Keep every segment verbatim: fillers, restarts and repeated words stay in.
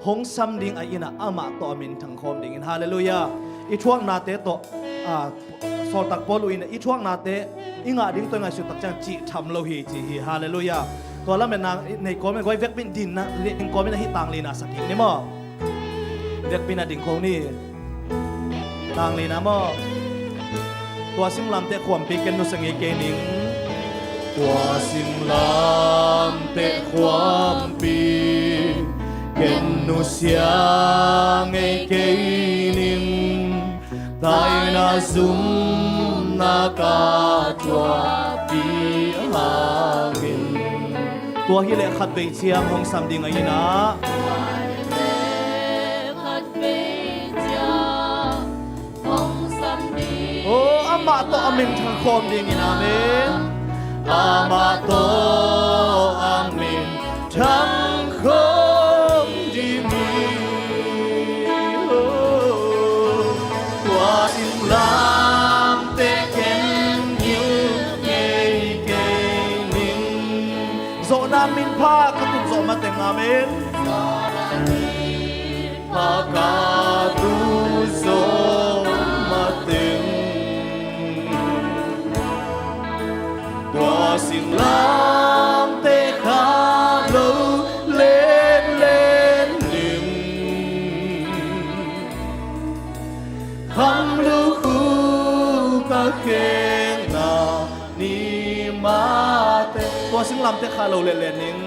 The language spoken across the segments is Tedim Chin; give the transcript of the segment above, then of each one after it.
hong sam ding a in ah amah tawh a minthang khawm dingin. Halleluiah. I thuaknate tawh, a, sawltak Paul uh in ah i thuaknate i ngah ding tawh i ngaihsut tak ciang cih tham lo hi ci hi. Halleluiah. Tua lametna nei kawmin guai vekpi in dinna ding kawmin ah hih tang lina sak hi ni maw? Vekpi in ah ding kho ni. Tang lina maw? Tua singlamteh khuampi ken nusia ngei kei ning. Tua singlamteh khuampi ken nusia ngei kei ning. Taina zumna ka thuakpi hangin. Tua hileh khatvei ciang hong sam ding a in ah. Oh, amah tawh a minthang khawm dingin, amen. Amah tawh a minthang khawm dingin. Oh, tua singlamteh ken ngil ngei kei ning. Zawhna min pha ka tun zawh mateng, amen. Pha ka tun zawh mateng. Tua singlamteh khah lo lenlen ning. Kham lukhu ka khekna ni mate. Tua singlamteh khah lo lenlen ning.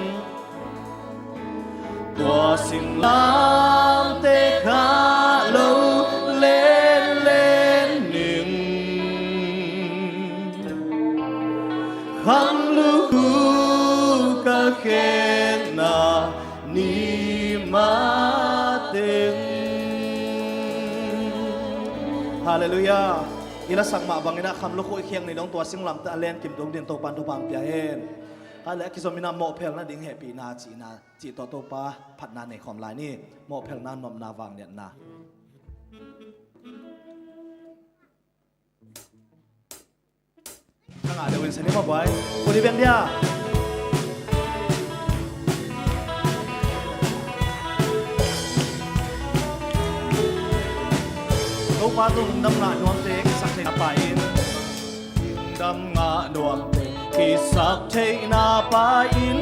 Tua singlamteh khah lo lenlen ning. Kham lukhu ka khekna ni mate. Halleluiah. I lasak mah bangin ah kham lukhu i khek ni dong tua singlamteh a len kim dong dingin Topa'n thupha hong pia hen. Khat le a kizom in ah mawhphelna ding hehpihna cihna cih tawh Topa phatna nei khawm lai ni. Mawhphelna, nuamna, vangliatna. Ka ngah deuh in sa ni maw, buai. Kuli biang dia. Topa tung dam ngah nuamte kisak thei na pa in. Dam ngah nuamte kisak theihna pa in,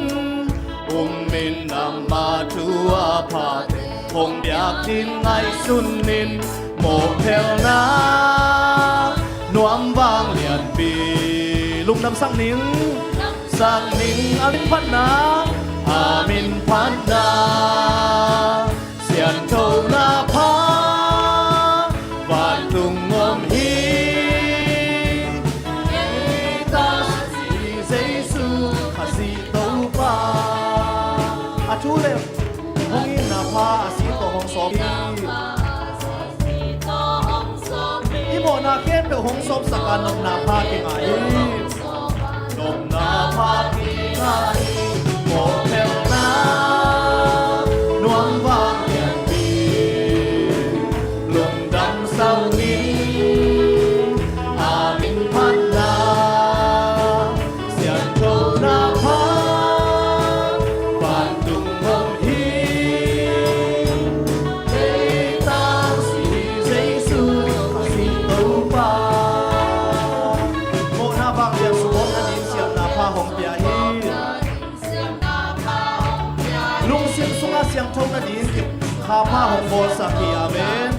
um in ama thu a phate hong biak ding ngaihsun in, mawhphelna nuam vanglianpi lungdamsak ning, sak ning a min phatna, a min phatna. Sianthona pha vantung om hi. Kei tasi Jesu Khazih Topa. A thu le hong itna pha a si tawh hong sawm hi. I mawhna khempeuh hong sawmsak a nopna pha kingah hi. Nopna pha kingah hi. Mawhphelna nuam vanglianpi lungdamsak ning, a min phatna sianthona pha vantung om hi. Kei tasi Jesu Khazih Topa. Mawhna vanglian sumawkna ding siamna pha hong pia hi. Lungsim sungah siangtho nading kipha pha hong bawlsak hi. Amen.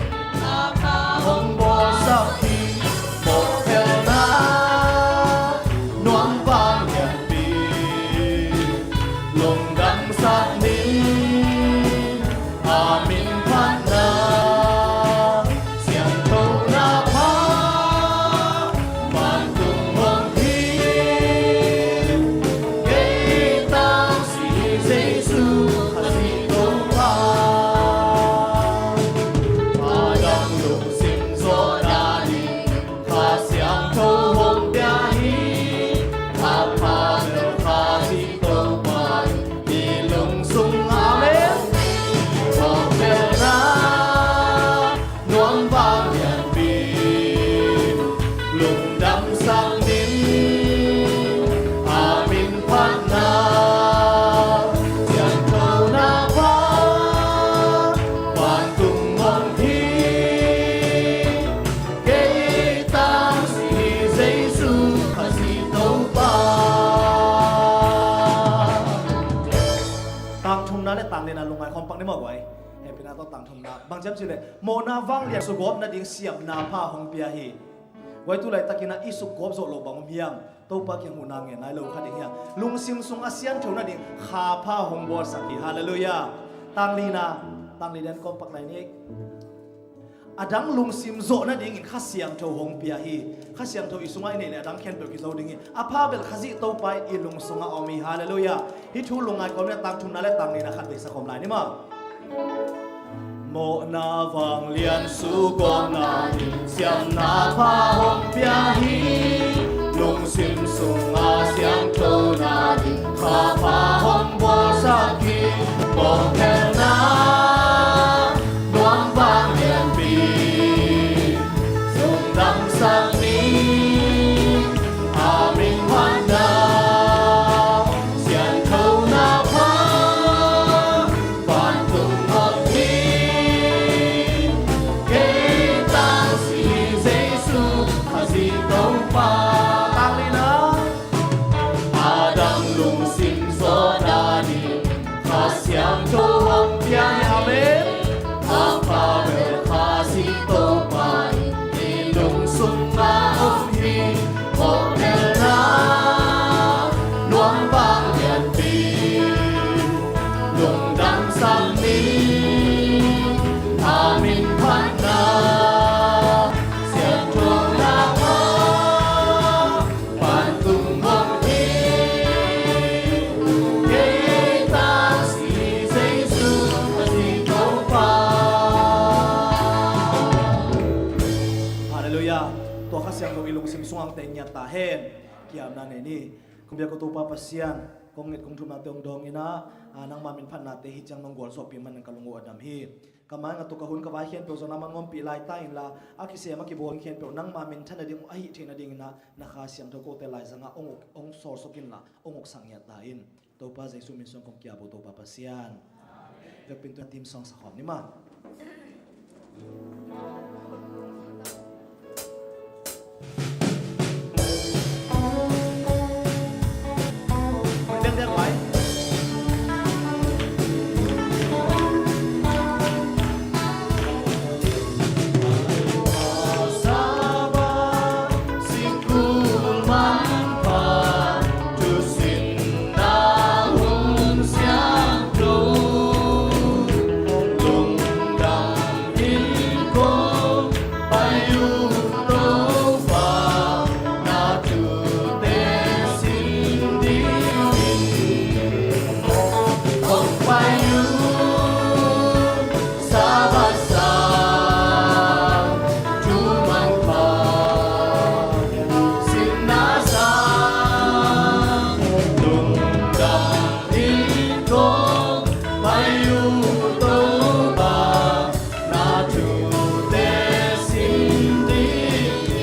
Hong bawlsak hi. Mawhphelna nuam vanglianpi lungdamsak ning, a min phatna sianthona pha vantung om hi. Kei tasi Jesu Khazih Topa. Adam lungsim zawhna ding Hong pak ni maw guai. Hehpihna tawh tang thumna bang ci hiam cih leh, mawhna vanglian sugawp nading siamna pha hong pia hi. Guai, tu laitakin ah i sugawp zawh loh bang om hiam? Topa kiang huhna ngen nai lo kha ding hiam? Lungsim sungah siangtho nading kha pha hong bawlsak hi. Halleluiah. Tang lina, tang lina kong pak lai ni. A dang lungsim zawh nadingin Kha Siangtho hong pia hi. Kha Siangtho i sungah i neih leh a dang khempeuh kizo ding hi. A pha bel Khazih Topa i lung sungah om hi. Halleluiah. Hih thu lungngai kawm in ah tang thumna le tang lina khat vei sa kawm lai ni maw. Mawhna vanglian sugawp nading siamna pha hong pia hi. Lungsim sungah siangtho nading kha pha hong bawlsak hi. Mawhphelhna nuam vanglianpi lungdamsak ni. A min phatna sianthona pha vantung om hi. Kei tang si Jesu Khazih Topa. Tang lina. A dang lungsim zawh nading Kha Siangtho hong pia hi. Amen. A pha bel Khazih Topa i lung sungah om hi. Mawhphelhna nuam vanglianpi lungdamsak ni. A min phatna sianthona pha vantung om hi. Kei tang si Jesu Khazih Topa. Halleluiah. Tua Kha Siangtho i lungsim sungah hong teng ngiat ta hen. Kiamna nei ni. Kong biak uh Topa Pasian, kong nget kong thumnate hong dawng in ah, a, nangma min phatnate hih ciang nong gualzawhpih manin ka lung uh a dam hi. Ka mai ngah tawh ka hun ka vai khempeuh zong nangman hong ompih lai ta inla, a kisem a kibawl khempeuh nangma minthan nading uh ahih theih nadingin ah, na Kha Siangtho kote laizangah hong uk, hong sawlsuk inla, hong uksak ngiat ta in. Topa Jesu min suang kong ki-ap uh Topa Pasian. Vekpi in tu-in theme song sa khawm ni maw.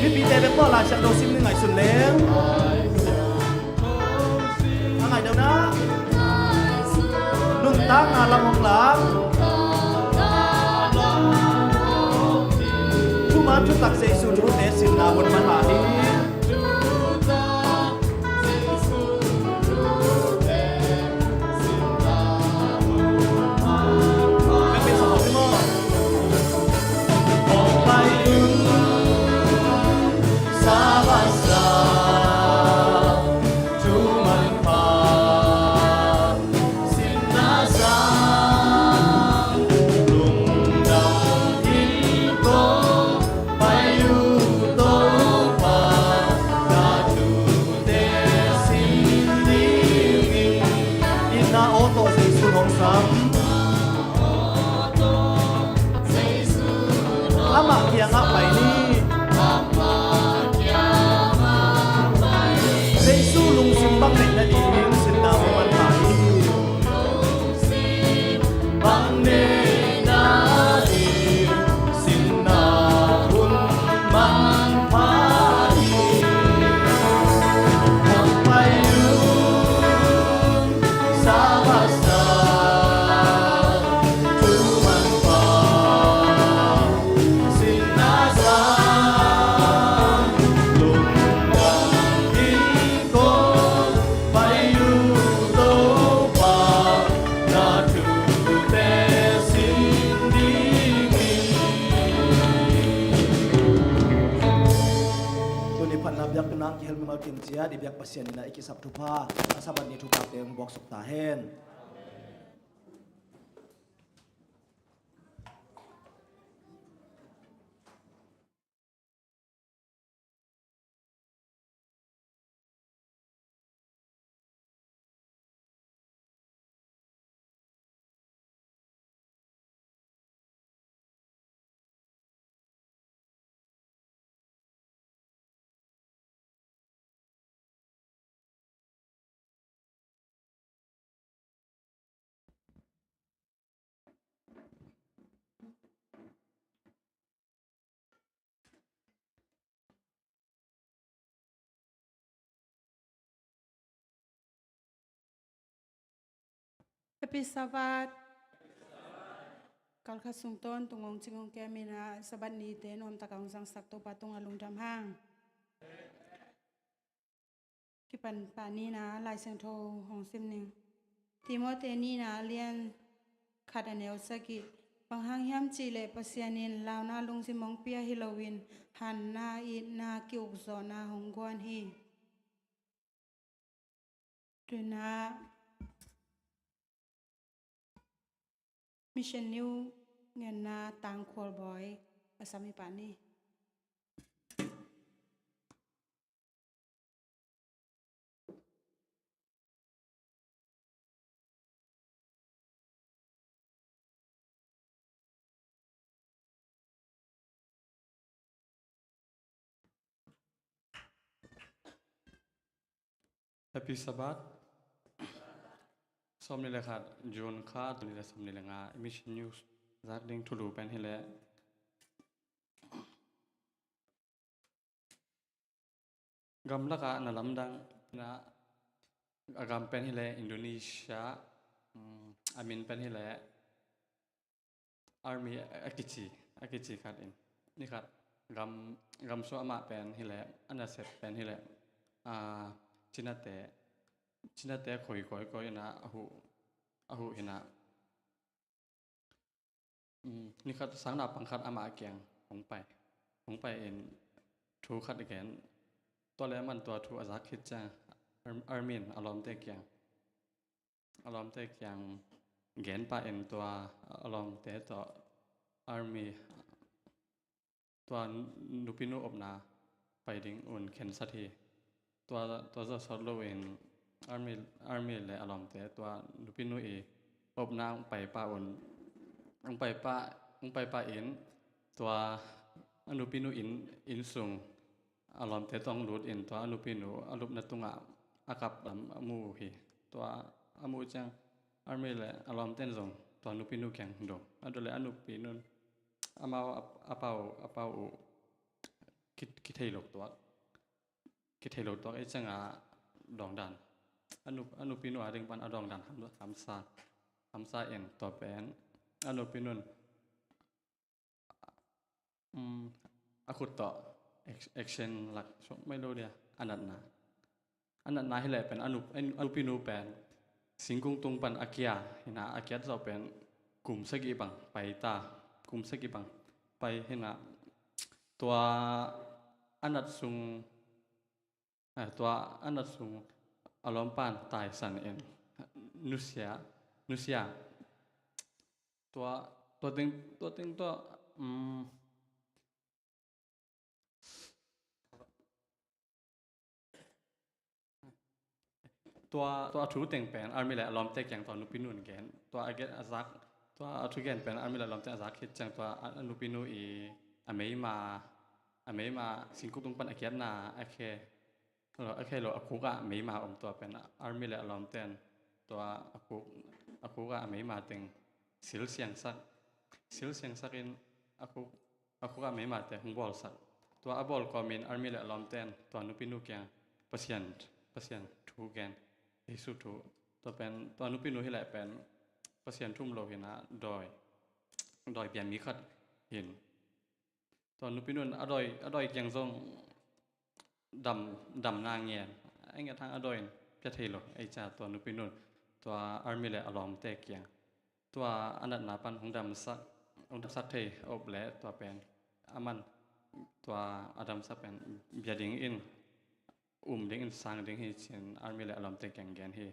Mipite bek maw, Lai Siangtho sim ni ngaihsun leng. A ngai deuh na. Nuntakna lam hong lak. Thuman thutak Jesu thute simna hun man mah hi. Amah kiangah pai ni. Jesu lungsim bang neih nadingin sinna hun man ta hi. Bang neih nading sinna hun man ta hi. Hong pai un. Tua i biak Pasian in a i kisap thupha, a Sabbath ni thupha teng buaksuk ta hen. Happy Sabbath. Kalkhat sung tawntung hong cing hong kem in a, Sabbath nite nuamtak a hong zangsak Topa tungah lungdam hang. Kipan pah ni in a Lai Siangtho hong sim ning. Timote ni in a lian khat a neu sagih. Bang hang hiam cih leh Pasian in launa lungsim hong pia hi loin, hanna, itna, ki-ukzawhna hong guan hi. Tu in a Mission News ngenna Tangkhual Bawi a sam hi pah ni. Happy Sabbath. Sawmnih le khat June kha, tul nih le sawmnih le nga, Mission News zak ding thulu pen hi leh, gamlakah na lamdang na a gam pen hi leh Indonesia, um, a min pen hi leh Army a kici, a kici khat in. Ni khat gam, gam sung amah pen hi leh, a nasep pen hi leh, ah, Cinate, Cinate khoi kawikawi in a huh, a huh hi in a. Um, ni khat sang naupang khat amah a kiang hong pai. Hong pai in thu khat gen. Tua leh aman tua thu a zak khit ciang, Ar-, Army in a lawmte kiang, a lawmte kiang gen pah in tua a lawmte tawh Army, tua nupinu upna pai ding un khensat hi. Tua, tua zawh sawt loin Army, Army le a lawmte tua nupinu i upna hong pai pah un, hong pai pah, hong pai pah in tua a nupinu inn, inn sung a lawmte tawh hong lut in tua a nupinu a lupna tungah a kap lam a mu uh hi. Tua a muh ciang Army le a lawmte in zong tua nupinu kiang dong. A dong leh a nupinu in amau a, a pau, a pau uh ki, kithei lo tuak. Kithei lo tuak ahih ciangin a dawngdan, a nu, a nupinu a ding pan a dawngdan ham, hamsa, hamsa in tua pen a nupinu in, um, a khut tawh ac-, action lak suak mai lo dia, a natna. A natna hi leh pen a nu, a nupinu pen singkung tung pan a kia hi in a, a kiat zawh pen kum sagih bang pai ta, kum sagih bang pai hi in a, tua a nat sung, eh, tua a nat sung a lawmpa in taisan in nusia, nusia. Tua, tua teng, tua teng tua, um, tua, tua thu teng pen Army le a lawmte kiang tua nupinu in gen. Tua a gen a zak, tua a thu gen pen Army le a lawmte a zak khit ciang tua a, a nupinu i a meima, a meima singkung tung pan a kiatna a khe, a khe lo a khuk ah meima om tua pen Army le a lawmte in tua a khuk, a khuk ah a meima teng sil siangsak, sil siangsak in a khuk, a khuk ah meimate hong bawlsak. Tua a bawl kawmin Army le a lawmte in tua nupinu kiang Pasian, Pasian thu gen, Jesu thu. Tua pen, tua nupinu hi leh pen Pasian thu um lo hi in a dawi, dawi piami khat hi in. Tua nupinu in a dawi, a dawi kiang zong dam, damna ngen. A nget hang a dawi in pia thei lo. Ei ca tua nupinu in tua Army le a lawmte kiang tua a natna pan hong damsak, hong damsak thei a up leh tua pen aman tua a damsak pen bia ding in um dingin sang ding hi ci-in army le a lawmte kiang gen hi.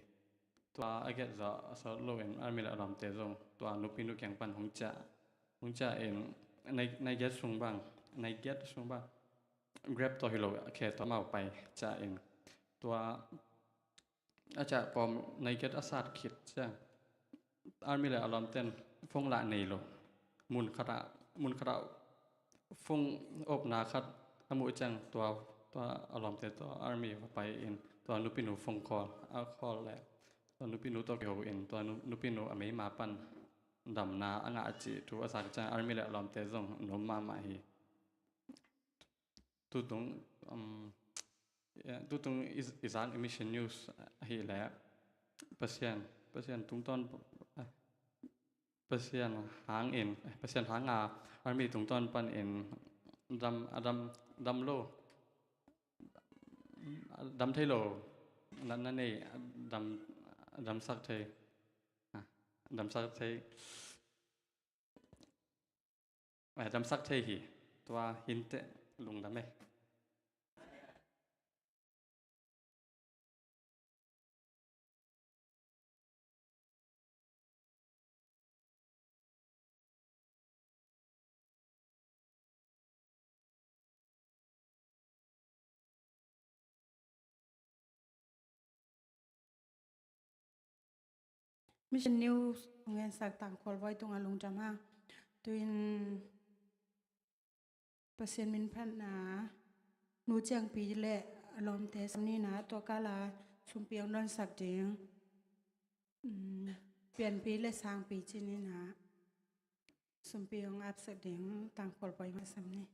Tua a giat zawh a sawt loin army le a lawmte zong tua nupinu kiang pan hong ciah, hong ciah in nai, nai giat sung bang, nai giat sung bang, Grab tawh hi lo, a khe tawh amau pai ciah in, tua a ciah pawm nai giat a sat khit ciang army le a lawmte'n phone lah nei lo. Mun khatah, mun khatah phone awkna khat a muh ciang tua, tua a lawmte tawh army va pai in tua nupinu phone call a call leh tua nupinu tawh kiho in tua nu, nupinu a meima pan damna a ngah cih thu a sak ciang army le a lawmte zong nuam mahmah hi. Tutung, um, ya, tutung i, i zak i Mission News ahih leh Pasian, Pasian tungtawn, eh, Pasian hangin, eh, Pasian hanga army tungtawn panin dam, a dam, dam lo, dam thei lo natna nei, dam, damsak thei, ah, damsak thei. Eh, damsak thei hi. Tua hi inteh, lungdam e. Mission News hong ensak Tangkhual Voi tungah lungdam hang. Tu-in Pasian min phatna, Nu Ciangpi le a lawmte sam ni na, tua kala Sumpi hong donsak ding, um, Pianpi le Sangpi ci ni na, Sumpi hong apsak ding Tangkhual Voi hong sam ni.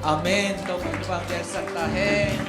Amen. Topa in vang piaksak ta hen.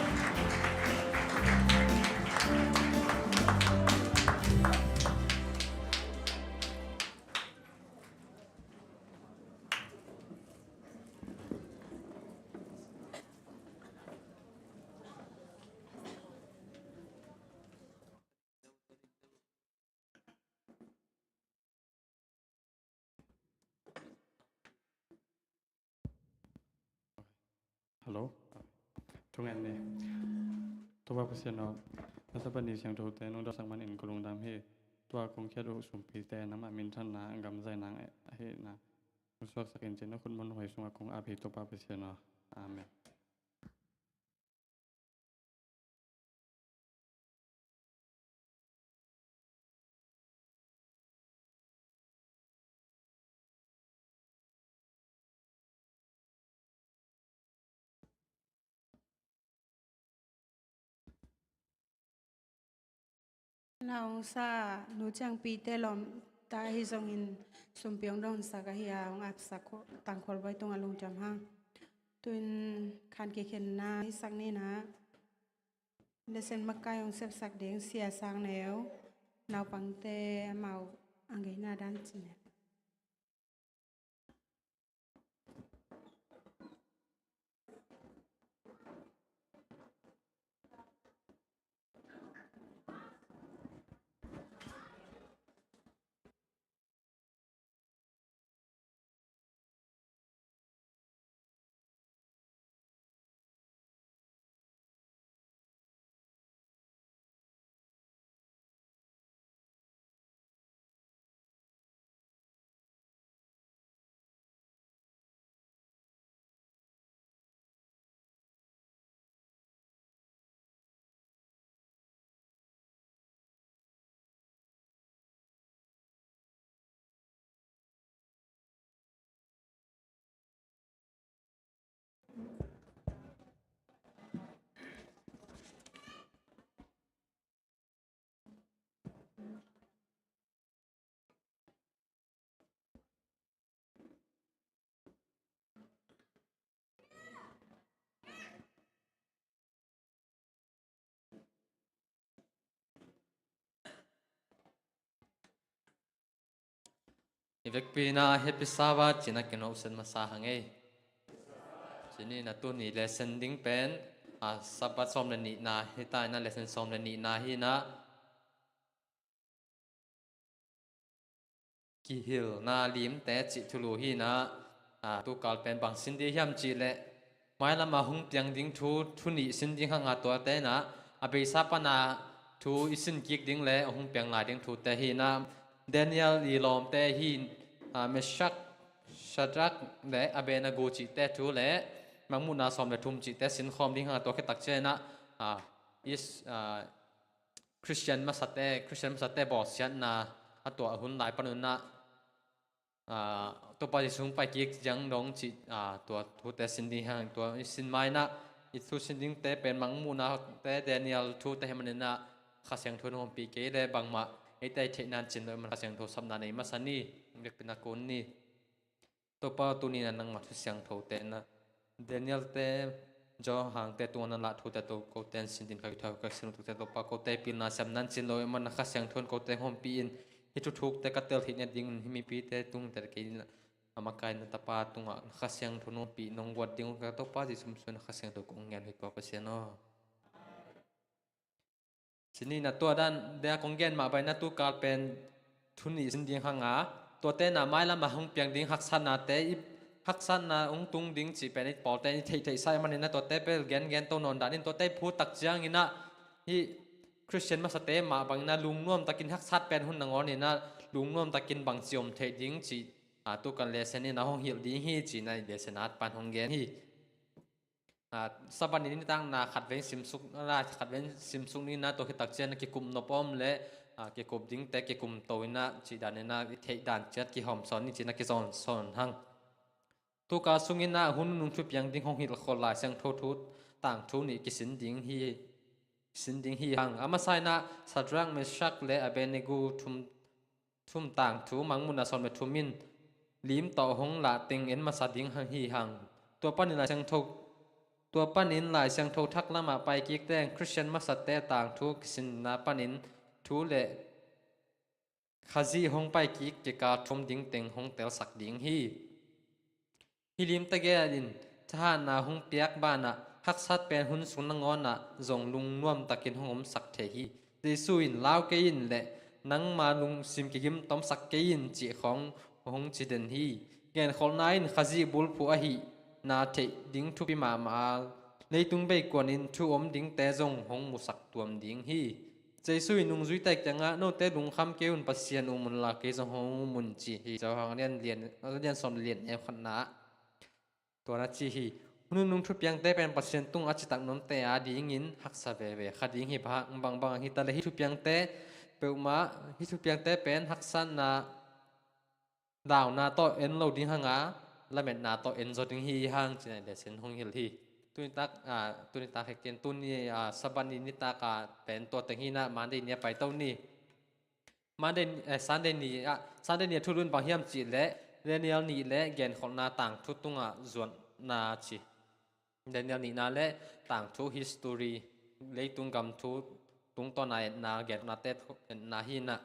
Hello. Thungen ni. Topa Pasian aw, na Tapa ni siangthote nong dahsak manin ka lungdam hi. Tua kong khiat uh sumpite nangmah minthanna gam zaina ahihna hong suaksak in ci-in na khutmun huai sungah kong ap hi, Topa Pasian aw. Amen. Na hong sa Nu Ciangpite lawmta ahi zongin sumpi hong donsak ahi a, hong apsak uh Tangkhol Bawi tungah lungdam hang. Tu-in khan kikhenna hisak ni na. Lesson makai hong sepsak ding Sia Sang Neu, naupangte amau a ngeina dan ci-in. I vekpi-in ah Happy Sabbath ci-in ah kinohset masa hang ei. Ci-in ah tuni lesson ding pen, a, Sabbath sawm le nihna hi ta in ah, lesson sawm le nihna hi in ah, kihilhna limte cih thulu hi in ah, a, tukal pen bang sin ding hiam cih leh, mailam a hong piang ding thu, thu nih sin ding hang a, tuate in ah, a beisa pan a thu i sin kik ding le a hong piang lai ding thute hi in ah, Daniel i lawmte hi, a, Meshach, Shadrach le Abednego cihte thu le Mangmuhna sawm le thum cihte sinkhawm ding hang a, tua khit tak ciang in ah, a, is, a, Khristian masate, Khristian masate bawlsiatna a tuah hun lai pan un ah, aa, Topa Jesu hong pai kik ciang dong cih, aa, tua thute sin ding hang, tua i sin ma in ah, i thu sin dingte pen Mangmuhnate, Daniel thute hi manin ah, Kha Siangtho in hong ompih kei leh bangmah eite i theih nan cin lo ahih manin Kha Siangtho sapna nei masa ni, vekpi-in ah kun ni. Topa, tuni in ah nangmah thu siangthote in ah, Daniel-te, Johan-te tungah na lah thute tawh kote in sin ding ka kithau ka sin tukte, Topa, kote pilna siam nan cin lo ahih manin Kha Siangtho in kote hong ompih in, hih thuthukte ka tel theih nadingin hih mipite tung tel kei in ah, a makaih na Tapa tungah Kha Siangtho nong ompih nong guat ding uh ka, Topa Jesu min suang in Kha Siangtho kong ngen hi, Topa Pasian aw. Sinina tua dan dia kong gen mah baina tu kal pen thu nih sin ding hang a, tuate na mailam a hong piang ding haksatnate i haksatna hong tung ding cih pen i pawlte i theihtheih sa i manin a tuate pel gengen to nawn dan in tuate phu tak ciangin ah hih Khristian masate mah bangin ah lungnuam takin haksat pen hun nangawn in ah lungnuam takin bangci om theih ding cih a tu kan lesson in a hong hilh ding hi cih na i lesson at pan hong gen hi. A, Sabbath ni nitakna khatvei simsuk lai khatvei simsuk ni na tua khitak cian a kikum nop om le a, kikum dingte kikum to in ah cih dan in ah i theih dan ciat kihawm sawn ni cih na kizawn sawn hang. Tuka sungin ah hun nung thupiang ding hong hilh khol Lai Siangtho thu tangthu nih kisin ding hi, sin ding hi hang. A masa in ah Shadrach, Meshach le Abednego thum, thum tangthu Mangmuhna sawm le thum in lim tawh hong lah teng en masa ding hang hi hang. Tua panin Lai Siangtho, tua panin Lai Siangtho thak lamah pai kik teng Khristian masate tangthu kisinna panin thu le Khazih hong pai kik kikal thum ding teng hong telsak ding hi. Hi lim tegel in thahatna hong piak banah haksat pen hun sung nangawn ah zong lungnuam takin hong omsak thei hi. Jesu in lau kei in le nangma lungsim kigim tomsak kei in cih khawng hong ci den hi. Genkholhna in Khazih bulphuh ahihna theih ding thupi mahmah a, leitung beikuan in thu om dingte zong hong musak tuam ding hi. Jesu in nungzuite kiangah note lungkham kei un, Pasian um unla kei zong hong um un ci hi. Johan lian lian, lian sawm lian neu khatna ah tua na ci hi. Hun nung thupiangte pen Pasian tung a citak nuamte a dingin haksa veve kha ding hi. Bang bang hi ta le hi thupiangte peuhmah hi thupiangte pen haksatna dauna tawh en lo ding hang a, lametna tawh en zaw ding hi hang cih na i lesson hong hilh hi. Tuni tak, a, tuni tak hekin tuni, a, Sabbath ni nitak a pen tua teng hi na Monday ni a pai to ni. Monday, eh, Sunday ni, a, Sunday ni a thulun bang hiam cih le Daniel nih le genkholhna tangthu tungah zuatna ci. Daniel nihna le tangthu history, leitung gam thu tungtawn a etna, gennate etna hi na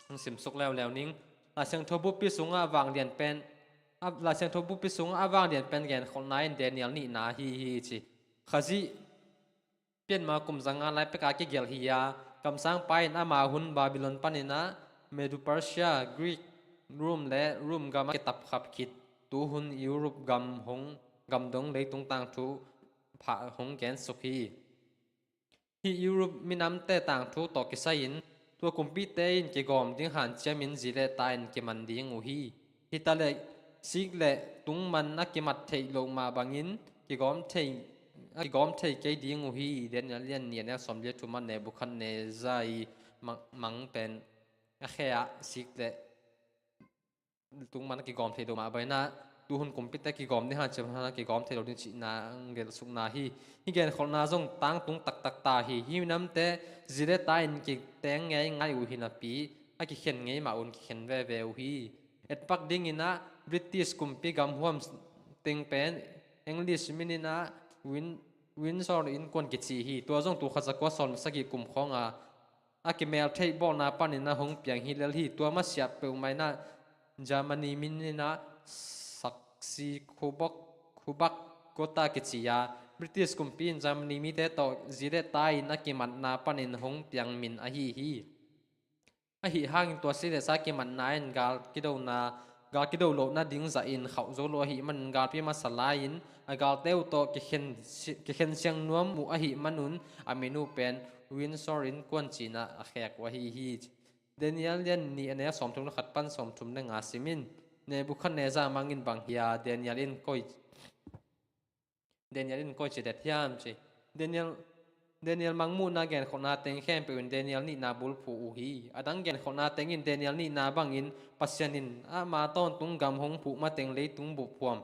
hong simsuk leuleu ning. Lai Siangtho buppi sungah a vanglian pen, a, Lai Siangtho buppi sungah a vanglian pen genkholhna in Daniel nihna hi hi ci. Khazih pianma kum zanga lai peka kigelh hi a, kamsangpa in ama hun Babylon panin ah Medo Persia, Greek, Rome le Rome gam a kitapkhap khit tuhun Europe gam hong gam dong leitung tangthu phah hong gensuk hi. Hih Europe minamte tangthu tawh kisai-in tua kumpite in kigawm ding hanciamin zi le ta in kiman ding uh hi. Hi ta le sik le tungman a kimat theih loh mah bangin kigawm thei, a kigawm thei kei ding uh hi. Daniel lian nih a neu sawm le thum ah Nebuchadnezzar i mang, mang pen a khe ah sik le tungman a kigawm thei lo mah baina tuhun kumpite kigawm ding hanciam hana kigawm thei lo ding cihna ang gelsukna hi. Hi genkholhna zong tangtung taktak ta hi. Hi minamte zi le ta in kiteng ngei ngai uh hi napi a kikhen ngei mah un kikhen veve uh hi. Etpak dingin ah British kumpi gam huam teng pen English minin ah Win, Windsor innkuan kici hi. Tua zong tul khat za kua sawm le sagih kum khawng a a kimel theih bawlna panin a hong piang hi lel hi. Tua masiah peuhmah in ah Germany minin ah Saxe Coburg, Coburg Gotha kici a, British kumpi in Germany mite tawh zi le ta in a kimatna panin hong piang min ahi hi. Ahi hangin tua si le sa kimatna in gal kidona, gal kido lohna ding zahin khauh zo lo ahih manin galpi masa lai-in a galte uh tawh kikhen, kikhen siang nuam uh ahih manun a min uh pen Windsor innkuan cihna a khek uh ahi hi. Daniel lian nih a neu sawmthum le khat pan sawmthum le nga simin Nebuchadnezzar mangin bang hi a, Daniel in koi, Daniel in koi ci det hiam ci. Daniel, Daniel mangmuhna genkholhna teng khempeuh in Daniel nihna bulphuh uh hi. A dang genkholhna teng in Daniel nihna bangin Pasian in ama tawntung gam hong phuh mateng leitung bup huam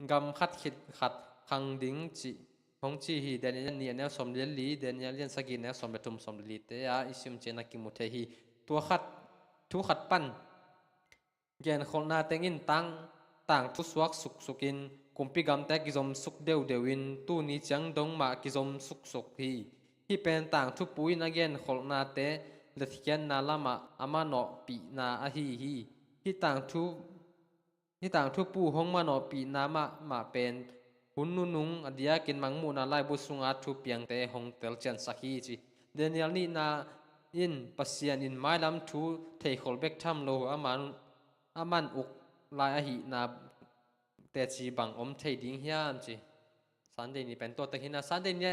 gam khat khit khat khang ding cih hong ci hi. Daniel nih a neu sawm le li, Daniel lian sagih neu sawm le thum sawm le lite ah i sim cian a kimu thei hi. Tua khat, thu khat pan genkholhna teng in tang, tangthu suak suksukin kumpi gamte kizom suk deudeu in tuni ciang dong mah kizom suksuk hi. Hih pen tangthu pu in a genkholhnate letkhiatna lamah a manawhpihna ahi hi. Hih tangthu Hih tangthu pu hong manawhpihna mahmah pen hun nunung a diakin mangmuhna laibu sunga thupiangte hong telciansak hi ci. Daniel nihna in Pasian in mailam thu theikhol bek tham lo, aman, aman uk lai ahihna teci bang om thei ding hiam ci. Sunday ni pen tua teng hi na, Sunday ni,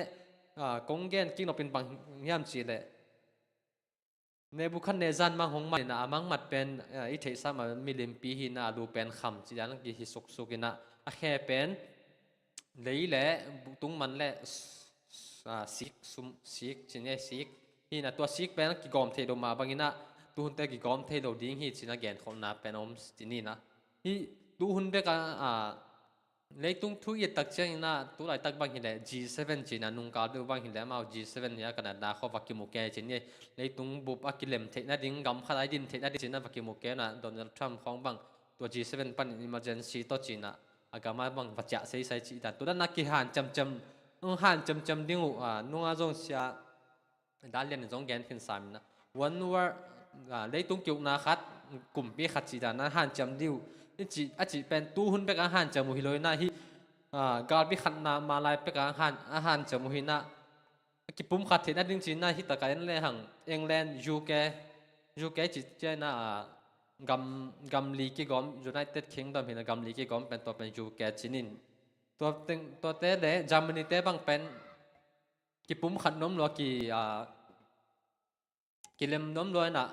ah, kong gen kik nop in bang hiam ci leh, Nebuchadnezzar mang hong man in a, a mang mat pen, ah, i theihsa mah milimpi hi na, a lu pen kham ci dan ki hi suksuk in a, a khe pen lei le bu-, tung man le s-, s-, ah, sik, sum, sik ci ni, sik hi na, tua sik pen kigawm thei lo mah bang in a, tuhun te kigawm thei lo ding hi ci na, genkholhna pen om ci ni na. Hi tuhun bek a, ah, leitung thu i et tak ciangin a, tu laitak bang hileh G seven ci na, nungkal deuh bang hileh amau G seven hi a, Canada khua va kimu kei ci ni. Leitung bup a kilem theih nading, gam khat a i din theih nading ci na va kimu kei na, Donald Trump khawng bang tua G seven panin emergency tawh ci na, a gam a bang va ciah seisai ci dan. Tua dan a kihan ciamciam, hong han ciamciam ding uh, a, nung a zong sia Daniel in zong gen khin sam in a, one world, ah, leitung kiukna khat, kumpi khat ci dan a hanciam ding uh. I cih, a cih pen tuhun bek a hanciam uh hi lo in a, hi, ah, galpi khatna ma lai pek a han, a hanciam uh hi na, a kipum khat theih nading ci na, hi tak a en le hang, England, U K, U K ci ciang in a, ah, gam, gam li kigawm, United Kingdom hi na, gam li kigawm pen tua pen U K ci ni. Tua teng, tua te le Germany te bang pen kipum khat nuam lua, ki, ah, kilem nuam lua in a,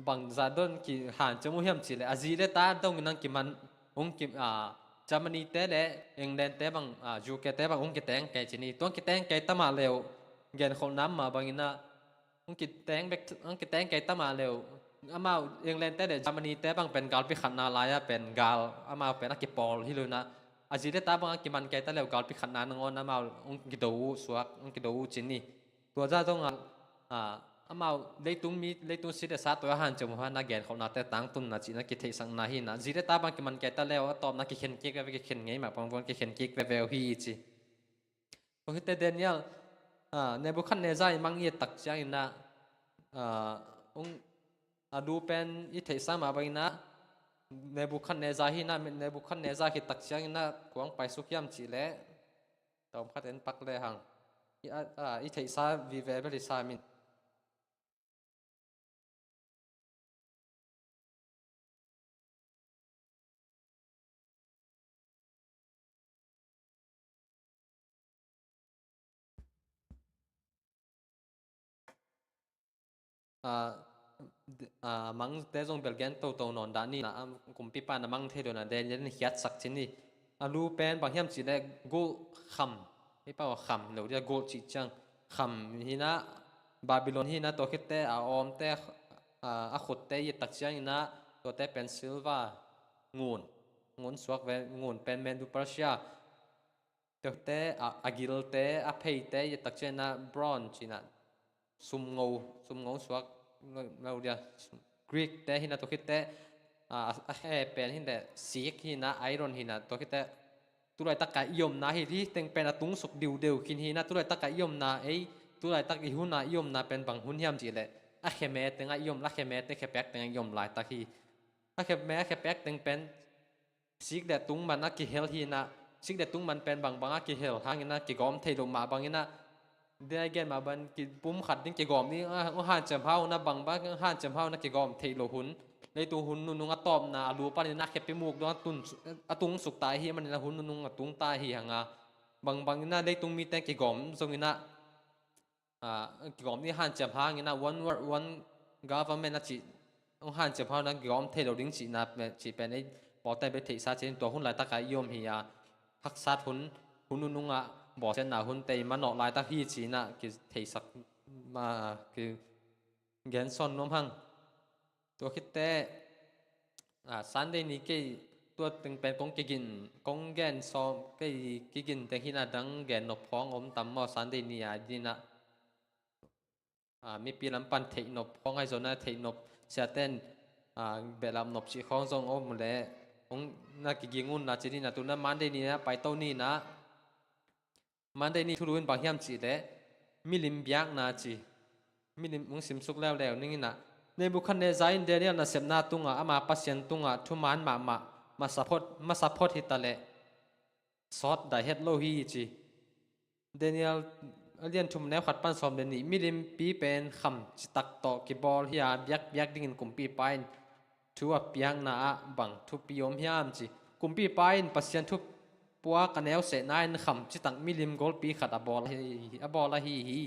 bang zah dawn kihanciam uh hiam ci leh, a zi le ta dong in a kiman, hong ki, ah, Germany te le England te bang, ah, U K te bang hong kiteng kei ci ni. Tua hong kiteng kei ta mah le uh, genkholhna mah bang in a, hong kiteng bek, hong kiteng kei ta mah le uh, amau England te le Germany te bang pen galpi khatna lai a pen gal, amau pen a kipawl hi lo in a, a zi le ta bang a kiman kei ta le uh, galpi khatna nangawn amau hong kido uh suak, hong kido uh ci ni. Tua zah zong a, ah, amau leitung mi, leitung si le sa tua a hanciam uh hi na, genkholhna te tangtunna ci na, kitheihsakna hi na. Zi le ta bang kiman kei ta le uh, a tawpna kikhen kik veve, kikhen ngei mah pangvuan kikhen kik veve uh hi ci. Tua khit teh Daniel, ah, Nebuchadnezzar i mang i et tak ciangin a, ah, hong, a lu pen i theihsa mah bang in a, Nebuchadnezzar hi na, Nebuchadnezzar khit tak ciangin a kua hong paisuk hiam ci leh, tawm khat en pak le hang. I, a, a, i theihsa vive bel hi sam in. Ah, d-, ah, mangte zong bel gen toto nawn dah ni na, ah, kumpipa na mang thei lo na, Daniel in khiatsak ci ni. A lu pen bang hiam ci leh gold kham, hi pah kham lo dia, gold cih ciang kham hi na, Babylon hi na, tua khit teh a awmte, ah, a khutte i et tak ciangin a, tuate pen silver, ngun, ngun suak ve, ngun pen Medo Persia. Tua khit teh a, a gilte, a pheite i et tak ciangin a, bronze ci na, sumngo, sumngo suak lo dia, Greek te hi na, tua khit teh, a, a khe pen hi leh sik hi na, iron hi na, tua khit teh tu laitak a i omna hi, hi teng pen a tung suk diudeu khin hi na, tu laitak a i omna ei, tu laitak i hun a i omna pen bang hun hiam ci leh, a khe me teng a i om, a khe me teng, khe pek teng a i om laitak hi. A khe me, a khe pek teng pen sik le tung man a kihel hi na, sik le tung man pen bangbang a kihel hangin a kigawm thei lo mah bangin a, dia i gen mah bang kipum khat ding kigawm ding a, a hanciam hau na, bangbang a hanciam hau na kigawm thei lo hun, leitung hun nunung a tawpna a lu panin a khepi muk dong a tun, a tung suk ta hi manin a hun nunung a tung ta hi hang a, bangbangin a leitung mite kigawm zongin a, ah, kigawm ding hanciam hangin a, one world, one government a cih, hong hanciam hau na kigawm thei lo ding cihna, cih pen ei pawlte'n bek theihsa ci-in, tua hun laitak a i om hi a, haksat hun, hun nunung a bawlsiatna hun tei manawh laitak hi ci-in a kitheisak, ma, kigen sawn nuam hang. Tua khit teh, ah, Sunday ni kei tua teng pen kong kigin, kong gen sawm, kei kigin teng hi na, dang gen nop khawng om tam maw, Sunday ni a ding a, ah, mipi lam pan theih nop khawng ahi zong a, theih nop siate'n, ah, behlap nop cih khawng zong om leh, hong na kiging un na ci ni na, tu na Monday ni na paito ni na, Monday ni thulu in bang hiam cih leh, milim biakna ci. Milim hong simsuk leuleu ning in a, Nebuchadnezzar in Daniel nasepna tungah, ama Pasian tungah thuman mahmah, masa phot, masa phot hi ta leh, sawt dai het lo hi ci. Daniel, a lian thum neu khat pan sawm le nih, milimpi pen kham citak tawh kibawl hi a, biakbiak dingin kumpipa in thu a piakna ah bang thupi om hiam ci. Kumpipa in Pasian thu puak a neu sehna in kham citak milim golpi khat a bawl ahi, a bawl ahi hi.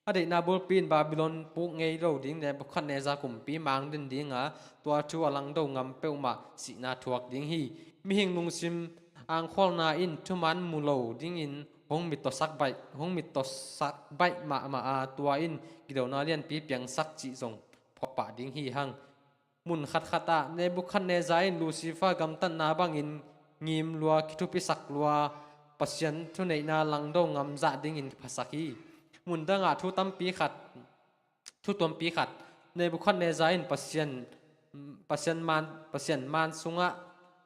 A deihna bulpi in Babylon puk ngei lo ding Nebukhadnezzar kumpi mang den ding a, tua thu a langdo ngam peuhmah sihna thuak ding hi. Mihing lungsim angkhualna in thuman mu lo dingin hong mittawsak baih, hong mittawsak baih mahmah a, tua in kidona lianpi piangsak cih zong phawk pah ding hi hang. Mun khatkhat ah Nebukhadnezzar in Lucifer gamtatna bangin ngim lua, kithupisak lua, Pasian thuneihna langdo ngam zah dingin kiphasak hi. Mun dangah thu tampi khat, thu tuampi khat, Nebukhadnezzar in Pasian, Pasian man, Pasian man sungah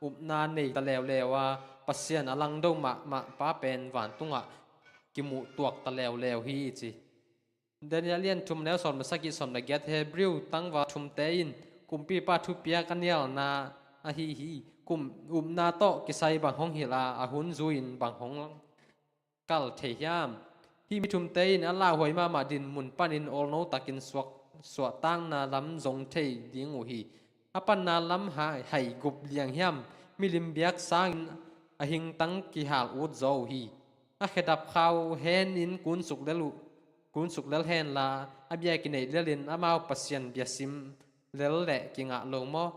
upna nei ta leuleu a, Pasian a langdo mahmah pa pen vantungah kimuh tuak ta leuleu hi ci. Daniel lian thum neu sawm le sagih, sawm le giat, Hebrew tangval thumte in kumpipa thupiak a nialna ahi hi. Kum upna tawh kisai bang hong hilh a, a hun zui-in bang hong kal thei hiam? Hih mi thumte in a lauhuai mahmah dinmun panin awlno takin suak, suahtakna lam zong thei ding uh hi. A panna lam hai, hai gup liang hiam? Milim biak sangin a hingtang kihal ut zaw uh hi. A khedap khau henin kunsuk lel uh, kunsuk lel henla, a bia kineih lelin amau Pasian bia sim lel leh kingah lo maw?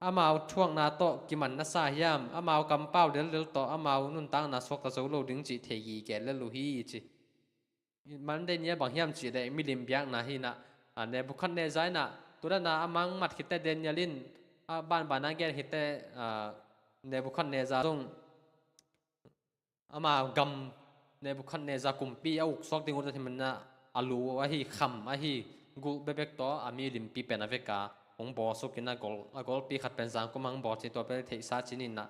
Amau thuakna tawh kiman na sa hiam? Amau kampau lellel tawh amau nuntakna suakta zo lo ding cih thei gige lel uh hi ci. Monday ni a bang hiam cih leh milim biakna hi inah, a, Nebukhadnezzar inah, tua dana a mangmat khitteh Daniel in, a, banbana gen khitteh, a, Nebukhadnezzar zong ama gam Nebukhadnezzar kumpi a uksuak ding uh zat hi manah, a lu ahi, kham ahi, gulh bekbek tawh a milimpi pen a veka hong bawlsukin a gol, a golpi khat pen zangkum hong bawl ci, tua pen theihsa ci ninah.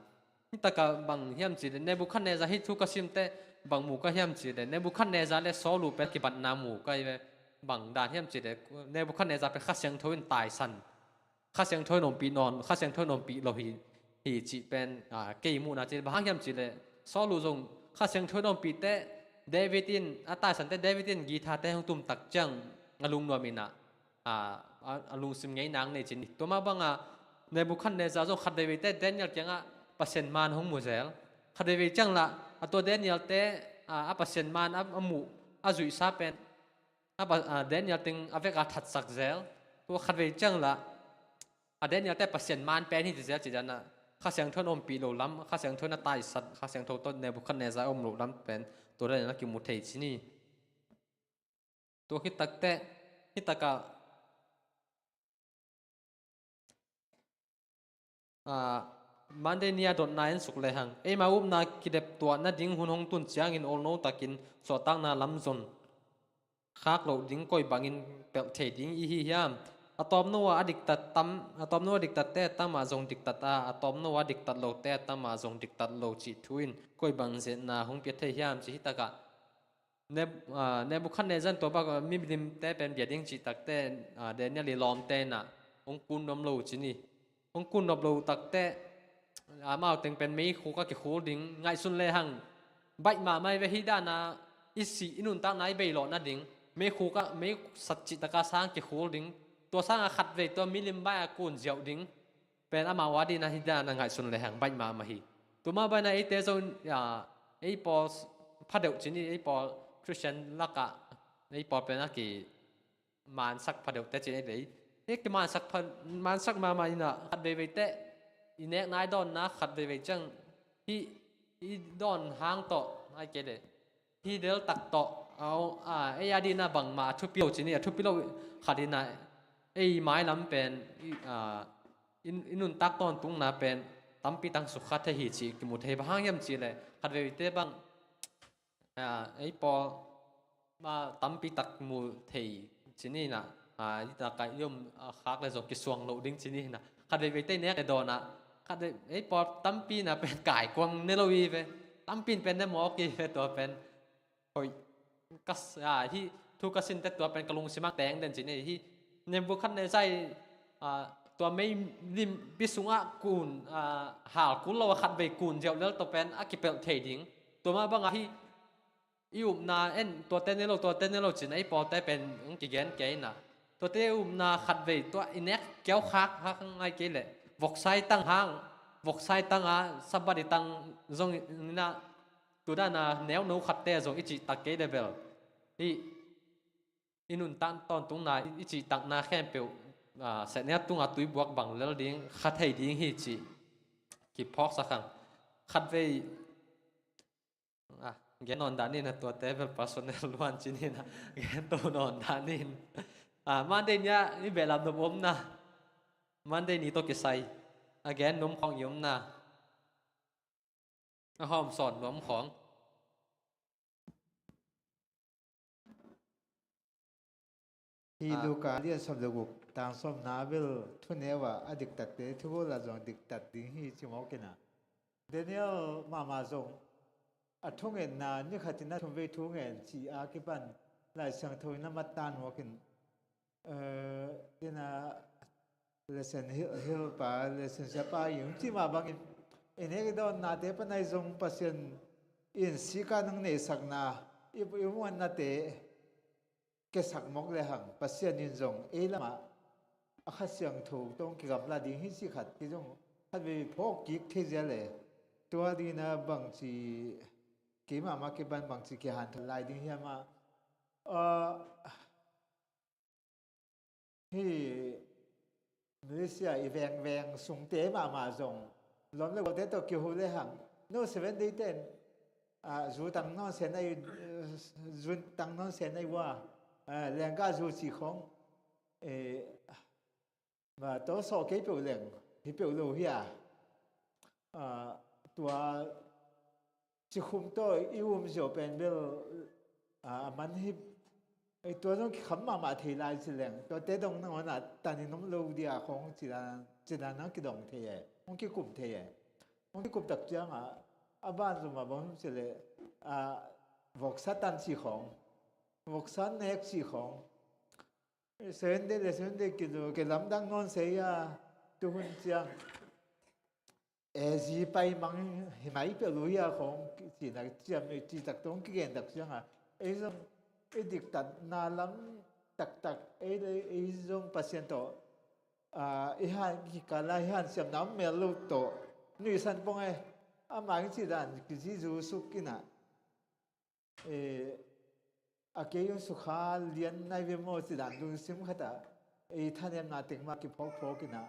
Hitakah bang hiam cih leh Nebukhadnezzar hih thu ka simteh bang mu ka hiam cih leh Nebukhadnezzar le Saul uh pen kibatna mu ka hi ve. Bang dan hiam cih leh Nebukhadnezzar pen Kha Siangtho in taisan, Kha Siangtho in ompih nawn, Kha Siangtho in ompih lo hi, hi cih pen, a, kei muhna cih bang hang hiam cih leh Saul uh zong Kha Siangtho in ompih teh David in, a taisan teh David in guitar te hong tum tak ciang a lungnuam inah, a, a, a lungsim ngei nang nei cin hi. Tua mah banga Nebukhadnezzar zong khat veivei teh Daniel kiangah Pasian man hong mu zel. Khat veivei ciang lah a tua Daniel te, a, a Pasian man a, a muh, a zuihsa pen a, a Daniel teng a veka thatsak zel. Tua khat vei ciang lah a Daniel te Pasian man pen hi ci zel ci dana, Kha Siangtho in ompih lo lam, Kha Siangtho in a taisat, Kha Siangtho tawh Nebukhadnezzar a om lo lam pen tua dana kimu thei ci ni. Tua khit takteh, hitakah, a, Monday ni a dotna en suk lehang, eima upna kidep tuah nading hun hong tun ciangin awlno takin suahtakna lam zon khak loh ding koi bangin pelh thei ding i hi hiam? A tawpno a diktat tam, a tawpno a diktatte a tamah zong diktat a, a tawpno a diktat lote a tamah zong diktat lo cih thu in koi bang zetna hong pia thei hiam cih hitakah Neb-, a, Nebukhadnezzar in tua bak, a, milimte pen bia ding cih takteh, a, Daniel i lawmte inah hong kun nuam lo ci ni. Hong kun nuam lo takteh, a, amau teng pen meikhuk a kikhul ding, ngaihsun lehang baih mahmah hi ve. Hih dana i sih, i nuntakna i beilawh nading meikhuk a, meisat cih taka sang kikhul ding. Tua sanga khat vei tua milim baih a kun ziauh ding pen amau a dina hih dana ngaihsun lehang baih mahmah hi. Tua mah bana eite zong, a, ei pawl phadeuh ci ni, ei pawl Christian lakah ei pawl pen a kimansak phadeuhte ci ni ei lei. Ei kimansak pha-, mansak mahmah inah khat veivei teh i nekna i dawnna khat veivei ciang hih i dawn hang tawh ai kei le hih deltak tawh, a, a, ei a dina bangmah a thupi lo ci ni, a thupi lo khat inah ei mailam pen i, a, i, i nuntak tawntungna pen tampi tang sukha thei hi cih kimu thei. Bang hang hiam cih leh khat veite bang, a, ei pawl, a, tampi tak mu thei ci ni inah, a, i taka i om, a, khak le zong kisuang loh ding ci ni inah khat veivei teh nek le dawnah khat vei, ei pawl tampi inah pen kaikuang ne lo i ve. Tampi in pen ne mawk i ve tua pen. Hoih, ka s-, a, hih thu ka sinte tua pen ka lungsim ah teng den ci ni. Hih Nebukhadnezzar i, a, tua meilimpi sungah kun, a, hal kul lo a khat vei kun ziauh lel tua pen a kipelh thei ding. Tua mah bangah hih i upna en, tuate ne lo, tuate ne lo cin a i pawte pen hong kigen kei na. Tuate i upna khatvei tua i nek kiau khak hak ngai kei leh voksai tang hang, voksai tang a Sabbath i tang zong ina, tudana neuno khatte zong i cihtak kei le bel i i nuntak tawntungna, i cihtakna khempeuh, ah, setnel tunga tuibuak bang lel ding, kha thei ding hi cih kiphawksak hang. Khatvei, ah, gen nawn dah ni na, tuate bel personal luan ci ni na, gen to nawn dah ni. Ah, Monday ni-a i behlap nop omna, Monday ni tawh kisai a gen nuam khawng i omna, a hawm sawn nuam khawng. Hi Luka lian sawm le guk, tang sawmna bel thuneu ah a diktatte thu bawl ah zong diktat ding hi ci mawk ina. Daniel mahmah zong a thungetna ni khatin a thumvei thungen ci a kipan Lai Siangtho in a mat dan mawk in, eh, ina lesson hil, hilpa, lesson siapa i hong cih mah bangin i nek i dawnnate pan ahi zong Pasian in sika nong neihsakna i, i muannate kesak mawk le hang Pasian in zong ei lamah a Kha Siangtho tawh hong kigamla ding hi cih khat kei zong khatvei phawk kik thei zia le tua dingin a bangci kei mahmah kipan bangci kihanthawn lai ding hiam ah, ah, hi Malaysia i vengveng sungte mahmah zong lawm le gualte tawh kiho le hang no Seven Day ten, ah, zu tang nawn sen ahi, zu tang nawn sen ahi ua, ah, lenggah zu cih khawng, eh, ma tawh sawh kei peuh leng hi peuh lo hi a, ah, tua cikhum tawh i um ziau pen bel, ah, a man hi. Ei, tua zong kikham mahmah thei lai ci leng tuate dong nangawn ah tanin om lo dia khawng ci dan, ci dan hong kidong thei e, hong kikum thei e. Hong kikum tak ciangah a ban zumah bang ci leh, ah, voksa tan ci khawng, voksa nek ci khawng, Seven Day le Seven Day kizo ke lamdang nawn sei a, tuhun ciang e, zi pai mang hi mai peuh lo hi a khawng cihna ciam i cihtak tawh hong kigen tak ciangah ei zong i diktatna lam taktak ei, ei zong Pasian tawh, ah, i han kikala i hansiamna om mel lo tawh nuihsan pong e, amah hong cih dan kizizu suk inah, eh, a kei hong sukha lian nai ve maw ci dan lungsim khatah ei thanemna teng mah kiphawkphawk inah,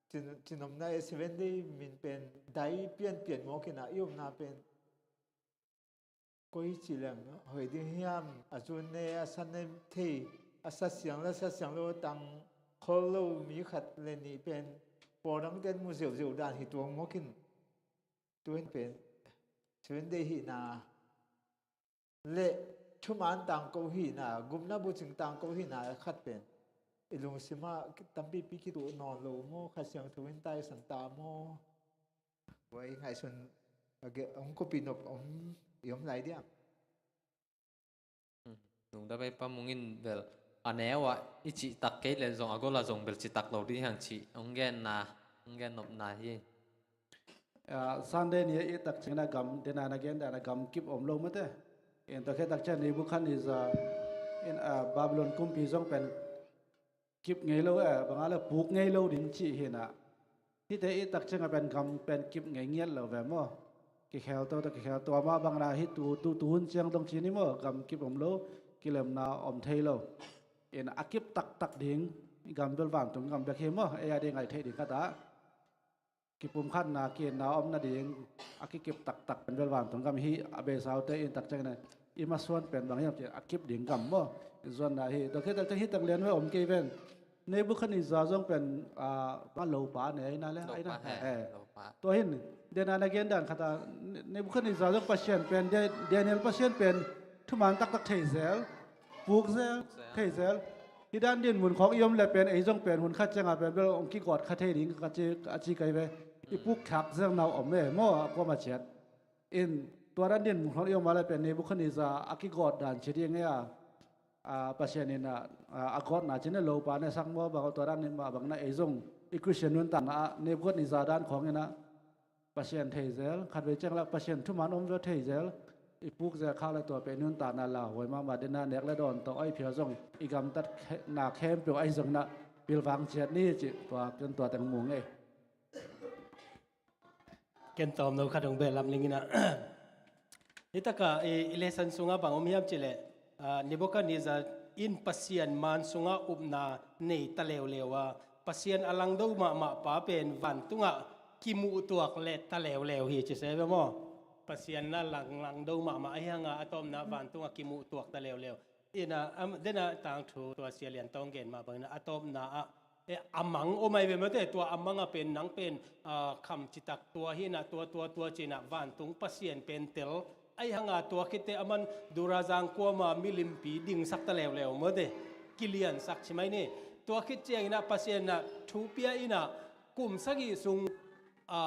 cin, cinomna e Seven Day min pen dai pianpian mawk inah i omna pen koi ci leng hoih ding hiam, a zun ne a san ne thei, a sa siang le sa siang lo tang khol lo mi khat le nih pen pawlrang ten mu zeuhzeuh dan hi tuang mawk in. Tuin pen Seven Day hihna le thuman tangko hihna, gupna bucing tangko hihna khat pen i lungsimah tampipi kituh nawn lo maw, Kha Siangtho in taisan ta maw? Tua i ngaihsun a ge-, hong kupi nop om i om lai diam? Nungdam ei Pa Mung in bel a neu ah i cihtak kei le zong a gol ah zong bel citak lo ding hiang cih hong genna, hong gen nopna hi. Ah, Sunday ni i tak ciangin a gam, dena na gen dan a gam kip om lo mate. In tua khit tak ciang Nebuchadnezzar in, ah, Babylon kumpi zong pen kip ngei lo, eh, bang a le puk ngei lo ding cih hi na. Hihte i tak ciangah pen gam pen kip ngei ngiat lo ve maw? Kikhel to, to kikhel to, amah bang na hi tu, tu, tu hun ciang dong ci ni maw? Gam kip om lo, kilemna om thei lo. In a kip taktak ding gam bel vantung gam bek hi maw? Ei a ding ngaih theih ding khat ah kipumkhatna, kiitna om nading a kikip taktak pen bel vantung gam hi. A beisa uh te in tak ciangin i masuan pen bang hiam cih a kip ding gam maw? Zuanna hi. Tua khit tak ciang hi tak lian ve om kei ven. Nebuchadnezzar zong pen, ah, bang lopa ne ahi na le, ahi na. Lopa he, eh, lopa. Tua hin, dena na gen dan khat ah, Ne-, Nebuchadnezzar zong Pasian pen, Da-, Daniel Pasian pen thuman taktak thei zel, puk zel, puk zel, thei zel. Hi dan din mun khawng i om le pen, ei zong pen hun khat ciangah pen bel hong kigawt kha thei ding ka ci, a ci kai ve. I puk khak zel nau om e maw, a kuama ciat. In tua dan din mun khawng i om a le pen Nebuchadnezzar a kigawt dan ci ding e a, a, Pasian in a, a, a gawtna ci ne lopa ne sak maw, bang tua dan in mah bang na ei zong i Christian nuntakna ah Nebuchadnezzar dan khawng in a Pasian thei zel, khatvei ciang la Pasian thuman om zel thei zel. i puk zel khak le tua pen nuntakna lauhuai mahmah dena nek le dawn tawh ahi phial zong i gamtatna khempeuh ahi zong inah pilvang ciat ni cih tua ken tua teng mu ngei. Ken tawm no khat hong beh lam ning inah. Hi takah i, i lesson sungah bang om hiam cihleh, ah, Nebuchadnezzar in Pasian maan sungah upna nei ta leuleu a, Pasian a langdo mahmah pa pen vantungah kimuhtuak le ta leuleu hi ci se ve maw? Pasian na lang, langdo mahmah ahi hanga a tawpna vantungah kimuhtuak ta leuleu. Ina, am, dena tangthu tua Sia Lian Tawng gen mah bangin a tawpna ah, e, a mang om ahi ve mate, tua a mang a pen nang pen, a, kham citak tua hi inah tua, tua, tua ci inah vantung Pasian pen tel. Ahi hanga tua khitte aman Durazang kuama milimpi dingsak ta leuleu mate, kiliansak ci mai ni. Tua khit ciang inah Pasian inah thu pia inah kum sagih sung, a,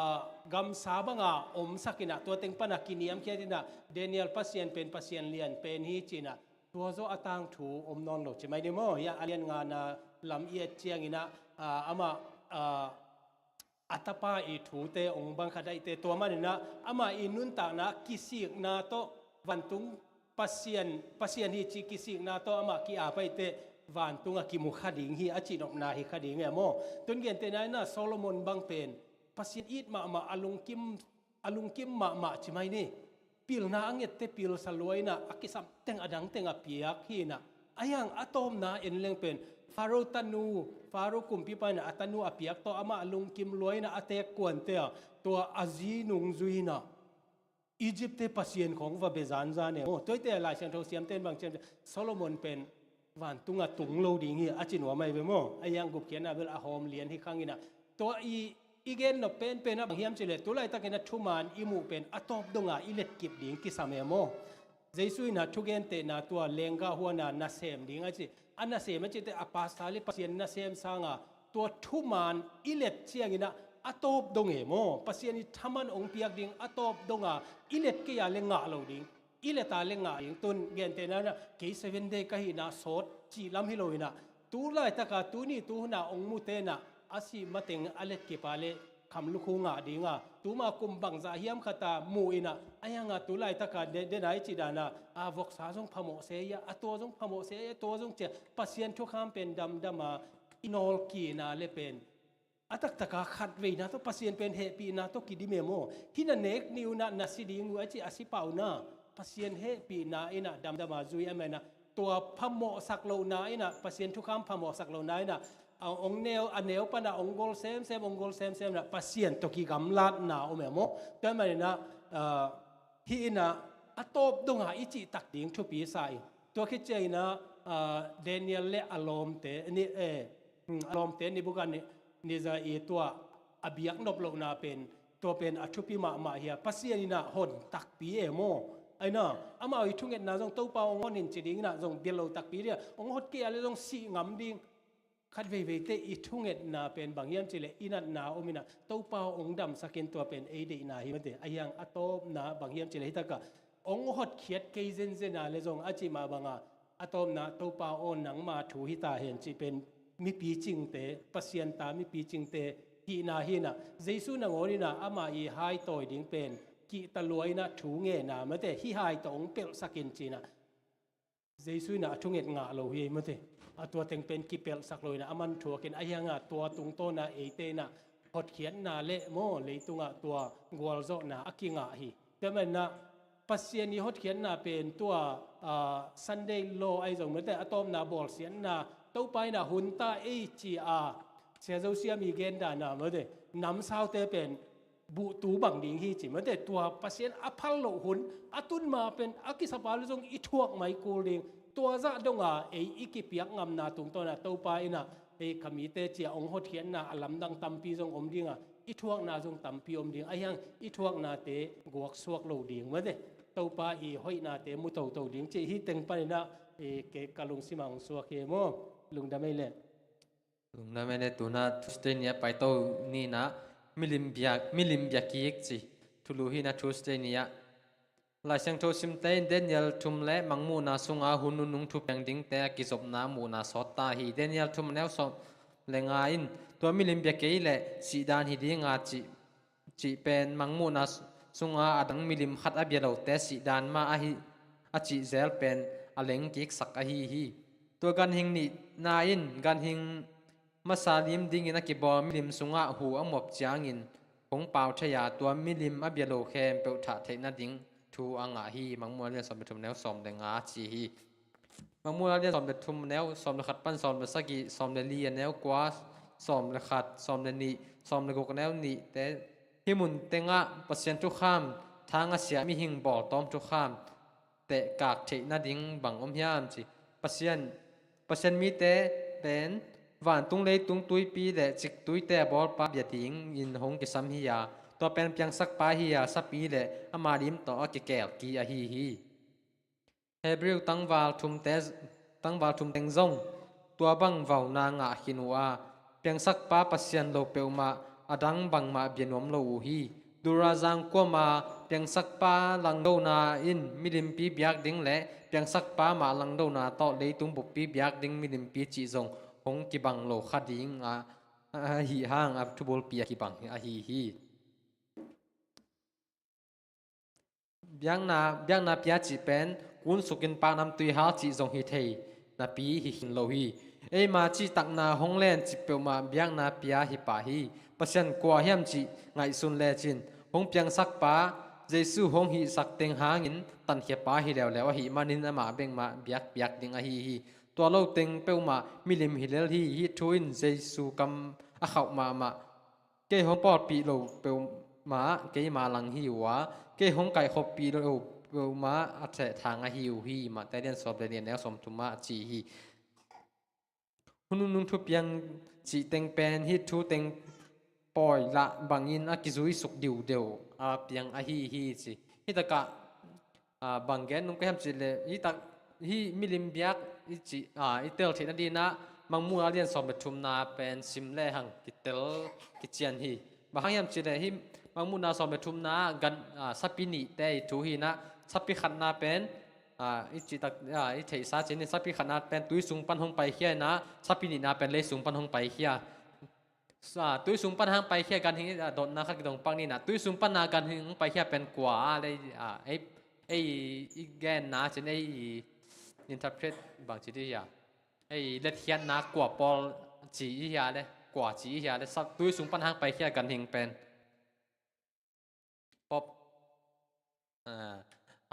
gamsa banga omsak inah tua teng pana kiniamkhiat inah Daniel Pasian pen Pasian lian pen hi ci inah tua zaw a tangthu om nawn lo ci mai ni maw? Hiah a lian ngana lam i et ciang inah, a, amah, a, a tapa i thute ong bang kha daihte tua man inah amah i nuntakna kisikna tawh vantung Pasian, Pasian hi ci kisikna tawh amah ki-ap ahih teh vantungah kimu kha ding hi a cihnopna hi kha ding e maw? Tun gentehna inah Solomon bang pen Pasian it mahmah a lungkim, a lungkim mahmah ci mai ni. Pilna a ngette pilsa lua inah a kisam teng a dang teng a piak hi inah. Ahi hang a tawpna en leng pen Faro tanu, Faro kumpipa inah a tanu a piak tawh amah a lungkim lua inah a teek kuante a tua a zi nung zui inah Egypt te pasian khawng va bia zanzan e maw? Tuate Lai Siangtho siamte in bang ciam ciam Solomon pen vantungah tung lo ding hi a ci nuam ahi ve maw? Ahi hang gupkhiatna bel a hawm lian hi khang inah. Tua i, i gen nop penpen ah bang hiam cihleh tu laitakin a thuman i muh pen a tawp donga i letkip ding kisam e maw? Jesu inah thugentehna tua lenggah huana nasem ding a ci. A nasem a cite a pastor le Pasian nasem sanga tua thuman i let ciang inah a tawp dong e maw? Pasian i thaman ong piak ding a tawp donga i let kei a le ngah lo ding. I let a le ngah ding. Tun gentehna inah kei Seven Day ka hihna sawt cih lam hi lo inah tu laitaka tuni tu huna ong mute inah a sih mateng a letkip a le kham lukhu ngah dinga tuma kum bangzah hiam khata mu inah ahi hanga tu laitaka de, dena i cih dana a voksa zong phamawh se ia, a tua zong phamawh se ia, a tua zong cia Pasian thukham pen damdama i nawlkina le pen a taktaka khat veina tawh Pasian pen hehpihna tawh kidim e maw? Hih na nek ni unah na si ding uh a cih a si pah unah Pasian hehpihna inah damdama zui a menah tua phamawhsak lohna inah Pasian thukham phamawhsak lohna inah a ong neu, a neu pana ong gol semsem, ong gol semsem inah Pasian tawh kigamlatna om e maw? Tua maninah, ah, hih inah a tawp donga i cihtak ding thupi sa ing. Tua khit ciang inah, ah, Daniel le a lawmte ni, eh, hmm, a lawmte Nebuchadnezzar i tua a biak nop lohna pen tua pen a thupi mahmah hi a, Pasian inah hon takpi e maw? Aina amau i thungetna zong Topa ong hon in ci ding inah zong bia lo takpi dia, ong hot kei a le zong sih ngam ding. Khat veiveite i thungetna pen bang hiam cihleh i natna om inah Topa ong damsak in tua pen ei deihna hi mate. Ahi hang a tawpna bang hiam cihleh hitakah ong hotkhiat kei zenzen a le zong a cih mah banga a tawpna Topa aw nangma thu hita hen cih pen mipi cingte, Pasian ta mipi cingte hihna hi inah Jesu nangawn inah ama i haitawi ding pen kihta lua inah thu ngena mate, hih hai tawh ong pelhsak in ci inah Jesu inah a thunget ngah lo hi ei mate. A tua teng pen kipelhsak lo inah a man thuakin ahi hanga tua tungtawna eite inah hotkhiatna le maw leitungah tua gualzawhna a kingah hi. Tua maninah Pasian i hotkhiatna pen tua, ah, Sunday law ahi zong mate, a tawpna bawlsiatna Topa inah hunta ei ci a Sia Zosiam i gendana mate, namsaute pen buhtu bang ding hi ci mate, tua Pasian a phal loh hun a tun ma pen a kisapa le zong i thuak mai kul ding. Tua zah donga ei i kipiak ngamna tungtawna Topa inah ei ka mite cia ong hotkhiatna a lamdang tampi zong om dinga i thuakna zong tampi om ding. Ahi hang i thuaknate guaksuak lo ding mate. Topa i hoihnate mu toto ding cih hih teng paninah ei ke ka lungsima ong suak hi maw? Lungdam ei leh. Lungdam ei leh. Tuna Tuesday ni a paito ni inah milim biak, milim biakik ci thulu hi inah Tuesday ni ah Lai Siangtho simte in Daniel thum le mangmuhna sunga hun nunung thupiang dingte a kizopna muhna sawt ta hi. Daniel thum a neu sawm le nga in tua milim bia kei le sihdan hi dinga cih, cih pen mangmuhna s-, sunga a dang milim khat a bia lote sihdan mah ahi a cihzel pen a leng kiksak ahi hi. Tua ganhing nihna in ganhing masa lim dingin a kibawl milim sungah hu a muap ciangin hong pau thei a, tua milim a bia lo khempeuh thah theih nading thu a ngah hi. Mangmuhna lian sawm le thum neu sawm le nga a ci hi. Mangmuhna lian sawm le thum neu sawm le khat pan sawm le sagih, sawm le li a neu kua, sawm le khat, sawm le nih, sawm le guk a neu nihte, hih mun tengah Pasian thukham, thang a siah mihing bawltawm thukham tehkak theih nading bang om hiam ci. Pasian, Pasian mite pen vantung leitung tuipi le ciktuite a bawlpa bia dingin hong kisam hi a, tua pen piangsakpa hi a, sapi le ama lim tawh a kikelki ahi hi. Hebrew tangval thumte, tangval thum teng zong tua bang vauna ngah khin uh a, piangsakpa Pasian lo peuhmah a dang bangmah bia nuam lo uh hi. Durazang kuama piangsakpa langdona in milimpi biak ding le piangsakpa mah langdona tawh leitung buppi biak ding milimpi cih zong hong kibang lo kha ding a, ahi hang a thubulpi a kibang ahi hi. Biakna, biakna pia cih pen kun sukin paknam tuihal cih zong hi thei napi hi khin lo hi. Eima cihtakna hong len cih peuhmah biakna pia hi pah hi. Pasian kua hiam cih ngaihsun lecin hong piangsakpa Jesu hong hihsak teng hangin tankhiapa hi leuleu ahih manin amah bengmah biakpiak ding ahi hi. Tua lo teng peuhmah milim hi lel hi. Hih thu in Jesu kam a khauh mahmah. Kei hong pawlpih lo peuhmah keima lang hi uh a, kei hong kaikhoppih lo peuhmah a thehthang ahi uh hi. Mate lian sawm le lian neu sawm thum ah a ci hi. Hun nunung thupiang cih teng pen hih thu teng pawi lah bangin a kizui suk diudeu a piang ahi hi ci. Hih takah a, bang gen nung ka hiam cih leh, hih tak, hih milim biak i cih, a, i tel theihna dinah Mangmuhna lian sawm le thumna pen sim lehang kitel kician hi. Bang hang hiam cih leh hih Mangmuhna sawm le thumna gan, a, sapi nihte i thu hinah sapi khatna pen, a, i cih tak, a, i theihsa cih ni sapi khatna pen tui sung pan hong paikhia inah sapi nihna pen lei sung pan hong paikhia. Sa, tui sung pan hang paikhia ganhing, a, dotna khat kidong pak ninah tui sung pana ganhing hang paikhia pen kua a le, a, ei, ei i genna cin ei i interpret bang ci dih hia, ei i letkhiatna kua pawl ci i hia le kua ci i hia le sa, tui sung pan hang paikhia ganhing pen Pope, a,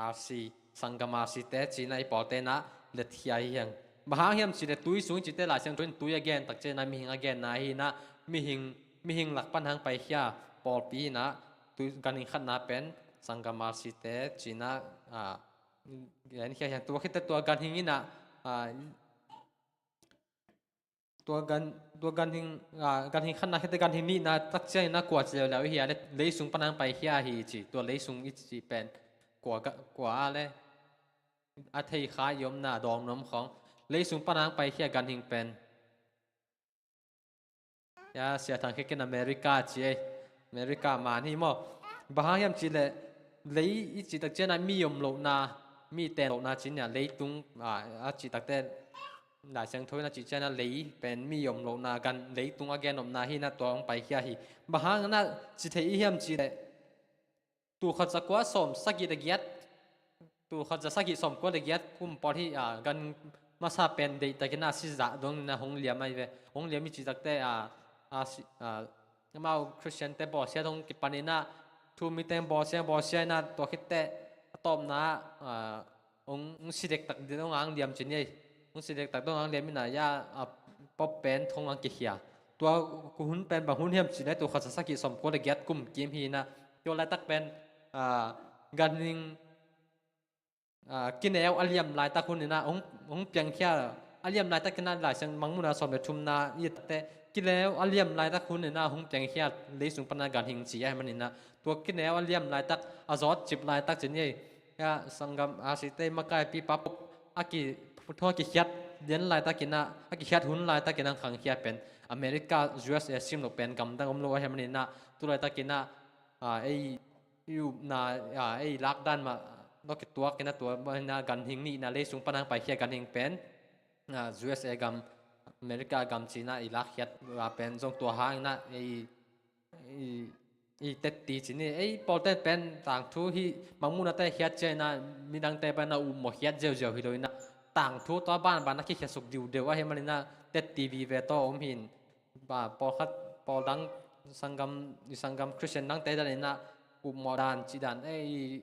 R C, sanggam R C te cina i pawlte na letkhia hi hiang. Bang hang hiam cih leh tui sung i cite Lai Siangtho in tui a gen tak ciangin mihing a genna hi na, mihing, mihing lak pan hang paikhia pawlpi hi na, tui ganhing khatna pen sanggam R C te cina, a, genkhia hiang. Tua khit teh tua ganhing in a, a, Tua gan, tua ganhing, a, ganhing khatna khit teh ganhing nihna tak ciangin a kua ci leuleu i hia le, lei sung pan hang paikhia hi ci. Tua lei sung i ci pen kua ga, kua a le, a thei kha i omna dawng nuam khawng. Lei sung pan hang paikhia ganhing pen. Ya, Sia Thang Khek in America ci ei. America man hi maw. Bang hang hiam cih leh, lei i cih tak ciangin a mi om lohna, mi ten lohna cih ni a, leitung, a, a cih tak teh, Lai Siangtho in a cih ciangin a lei pen mi om lohna gan, leitung a gen omna hi na tua hong paikhia hi. Bang hang na ci thei i hiam cih leh, tul khat za kua sawm sagih le giat, tul khat za sagih sawm kua le giat kum pawl hi, a, gan masa pen deihtakin a si zah dongin a hong liam ahi ve. Hong liam i cih tak teh, a, a, si, a, amau Christian te bawlsia dong kipanin a, thu mi teng bawlsia, bawlsia in a tua khit teh a tawpna, a, hong, hong si dektak dong ang liam cin ei. Hong si dektak dong ang liam in a ya, a, Pope pen thong ang kikhia. Tua hun pen bang hun hiam cih leh tul khat za sagih sawm kua le giat kum kim hi na. Tua laitak pen, a, ganhing, a, kineu a liam laitak hun in a hong, hong piangkhia a liam laitak in a Lai Siang Mangmuhna sawm le thumna i tak teh kineu a liam laitak hun in a hong piangkhia lei sung pan a ganhing ci ahih manin a tua kineu a liam laitak a zawt cip laitak cin ei. Ya, sanggam a si tei makaipipa Pope a ki, thu a kikhiat lian laitakin a, a kikhiat hun laitakin a khangkhia pen America, U S A sim lo pen gamdang om lo ahih manin a tu laitakin a, a, ei i upna, a, ei lakdan mah lo kituakin a tua manin a ganhing nihna lei sung pan hang paikhia ganhing pen, a, U S A gam, America gam cina i lakkhiat a pen zong tua hangin a ei, ei i tetti ci ni. Ei pawlte pen tangthu hi, Mangmuhna te khiat ciangin ah midangte pen a upmawh khiat ziauziau hi lo in ah, tangthu tua banban a kikhiasuk diudeu ahih manin ah tetti vive tawh om hi in, pawlkhat, pawl dang, sanggam, i sanggam Christian dangte dan in ah upmawh dan cih dan ei